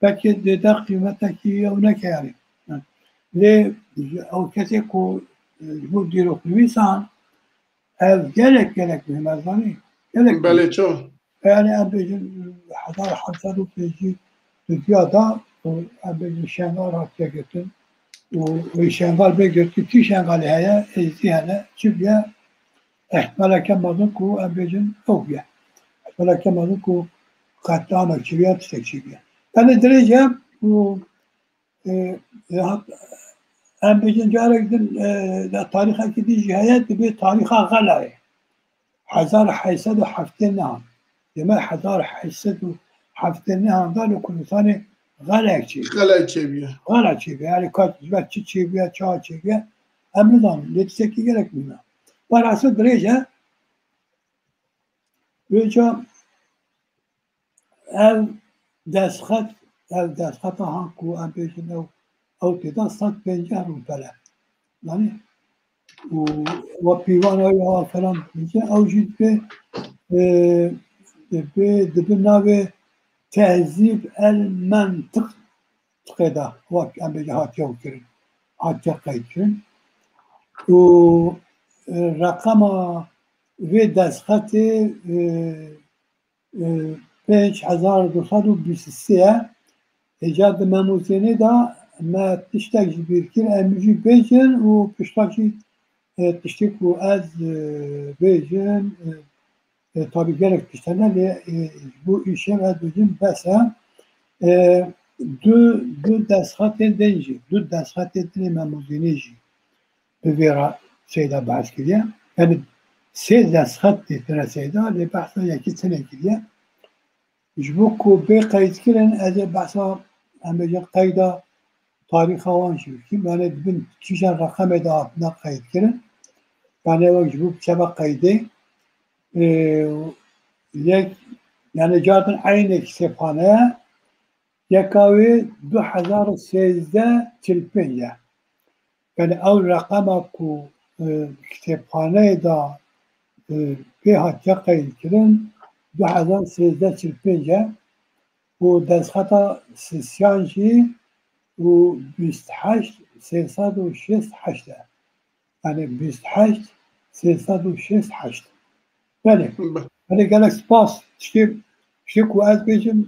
Belkî dê de qîmetekî ew neke yani. Lê ew kesê ku, e, ji bo dîroknivîsan, ev gelek, gelek muhim e, zanî. Gelek muhim. Belê, ço. Yani em bêjin hezar heft sed û pêncî duduya da, û em bêjin Şengal hatiye girtin. Û, û Şengal bê girtin, kî Şengalê heye, Êzî hene, çi bûye? Ehtimaleke mezin ku em bêjin ew bûye. Ehtimaleke mezin ku qetliamek çi bûye, tiştek çi bûye. Yani dirêj e û, e, e, hat-, em bêjin carek din, e, ya tarîxekî din jî heye, dibê tarîxa xelayê. Hezar heyt sed û heftê nehan. Demek hezar heyt sed û heftê nehan da li Kurdistanê xelek çêbû. Xelek çêbûye. Xelek çêbûye. Yani kat ji ber çi çêbûye, çawa çêbûye, em nizanin. Lê tiştekî gelek mîna. Parası dirêj e. Vêca ev destxet, ev destxeta han ku em bêjin ew, ew tê de sed pêncî rûpel e. Yani û we pîvan ew ya falan dibêje, ew jî dibê, e, dibê, dibi navê Tehzîb el Mentiq tiqê de, wek em bêje hatiye kirin, hatiye qeyd kirin. Û, e, reqema vê destxetê, e, e, pênc hezar du sed û bîst û sê ye. Hêja di Memûzênê de me tiştek ji bîr kir, em jî bêjin û pişta jî, e, tiştê ku ez, e, bêjim, e, e, tabî gelek tişt hene, lê, e, ji bo îşev ez bêjim bes e. E, du, du destxetên din jî, du destxetên din ê Memûzênê jî bi vê re Seyda behs kiriye. Yani sê destxet tê tine Seyda, lê behsa yekî tine kiriye. Ji bo ku bê qeydkirin, ez ê behsa, em bêjin, qeyda tarîxa wan jî bikim. Yani di bin kîjan reqemê de hatine qeydkirin. Yani wek ji bo biçe ve qeydê. Ee, yek, yani cardin eynê kitêbxane ye. Yeka wê du hezar û sêzdeh çil pênc e. Yani ew reqema ku, e, kitêbxaneyê de, e, pê hatiye qeydkirin, du hezar sêzdeh çil pênc e û destxeta sisiyan jî û bîst heşt sê sed û şêst heşt e. Yani bîst heşt sê sed û şêst heşt. Belê. Be- Belê, gelek spas. Tiştê, tiştê ku ez bêjim.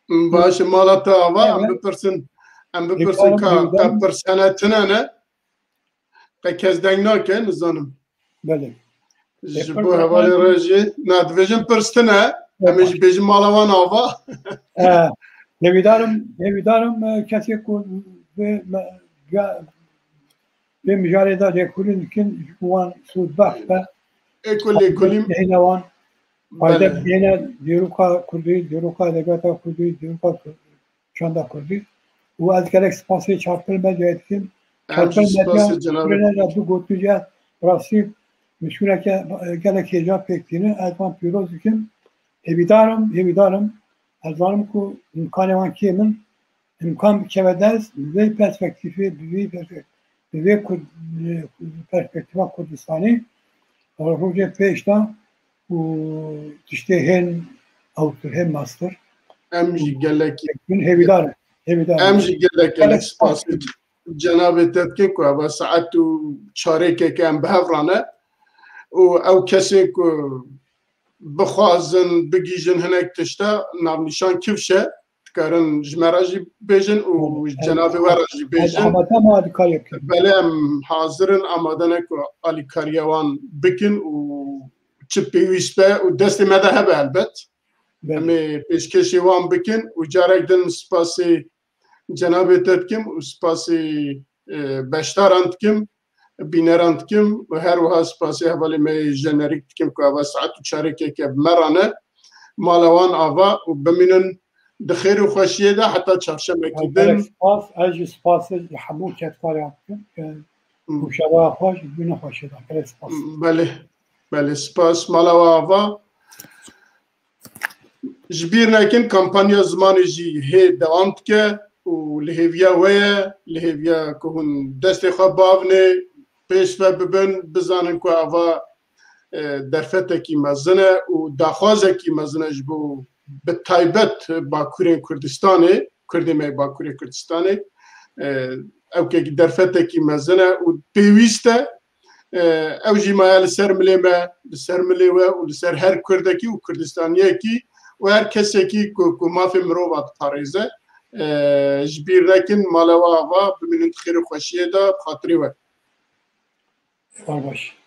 Baş e, mala te ava, em Evet. bipirsin, em bipirsin Hêvarim, ka, hêvarim. ka pirsene tine ne? Qe kes deng nake, nizanim. Belê. Ji Ê, bo pir hevalê zaten rejî, na, dibêjin pirs tine, em ê Ê, jî bêjin mala wan ava. E, hêvîdarim, hêvîdarim, e, kesê ku vê me-, ga-, vê mijarê de lêkolîn dikin, ji bo wan sûdbext be. Ê ku lêkolîn. Hêne wan. Fayde Belê. bigihîne dîroka kurdî, dîroka edebiyata kurdî, dîroka ku-, çanda kurdî. Û ez gelek spasê Çarpil Medyayê dikim. Em jî Çarpil Medya spasê cenabê. Kurê ne du gotin jî rastî mişûneke, e, gelek hêja pêk tînin. Ez wan pîroz dikim. Hêvîdar im, hêvîdar im. Ez zanim ku îmkanê wan kêm in. Îmkan bikeve dest, bi vê perspektîfê, bi vê perspek-, bi vê Kurd-, perspektîfa Kurdistanê, rojê pêş de û tiştê hên ewtir, hên mestir. Em jî gelekî Min hêvîdar im, hêvîdar im. Em jî gelek, gelek Gelek spasî spas. cenabê te dikin ku eva saet û çarêkeke em bi hev re ne û ew kesên ku bixwazin bigihîjin hinek tişta, navnîşan kifş e, dikarin ji me re jî bêjin û Evet, cenabê we re jî bêjin. Amade me alîkariyê bikin. Belê, em hazir in, amade ne ku alîkariya wan bikin û çi pêwîst be û destê me de hebe helbet. Belê. Em ê pêşkêşî wan bikin û carek din spasê cenabê te dikim û spasê, e, beşdaran dikim, bîneran dikim û her wiha spasê hevalê me yê jenerîk dikim ku eva saet û çarêkeke bi me re ne. Mala wan ava û bimînin di xêr û xweşiyê de heta çarşemekî Ay, din. Gelek spas, ez jî spasê hemû kedkariyan dikim. E, Hmm. Rûşeva xweş, bîne xweşiyê de. Gelek spas. Belê, belê, spas. Mala we ava. Ji bîr nekin, kampanya zimanê jî hê dewam dike. û li hêviya we ye, li hêviya ku hûn destê xwe bavnê, pêş ve bibin, bizanin ku ava, e, derfetekî mezin e û daxwazekî mezin e ji bo bi taybet Bakurên Kurdistanê, Kurdê me yê Bakurê Kurdistanê, e, ew kekî derfetekî mezin e û pêwîst e. E, ew jî maye li ser milê me, li ser milê we û li ser her Kurdekî û Kurdistaniyekî û her kesekî ku, ku mafê mirova diparêze, e, ji bîr nekin, mala we ava, bimînin di xêr û xweşiyê de, bi xatirê we. Êvar baş.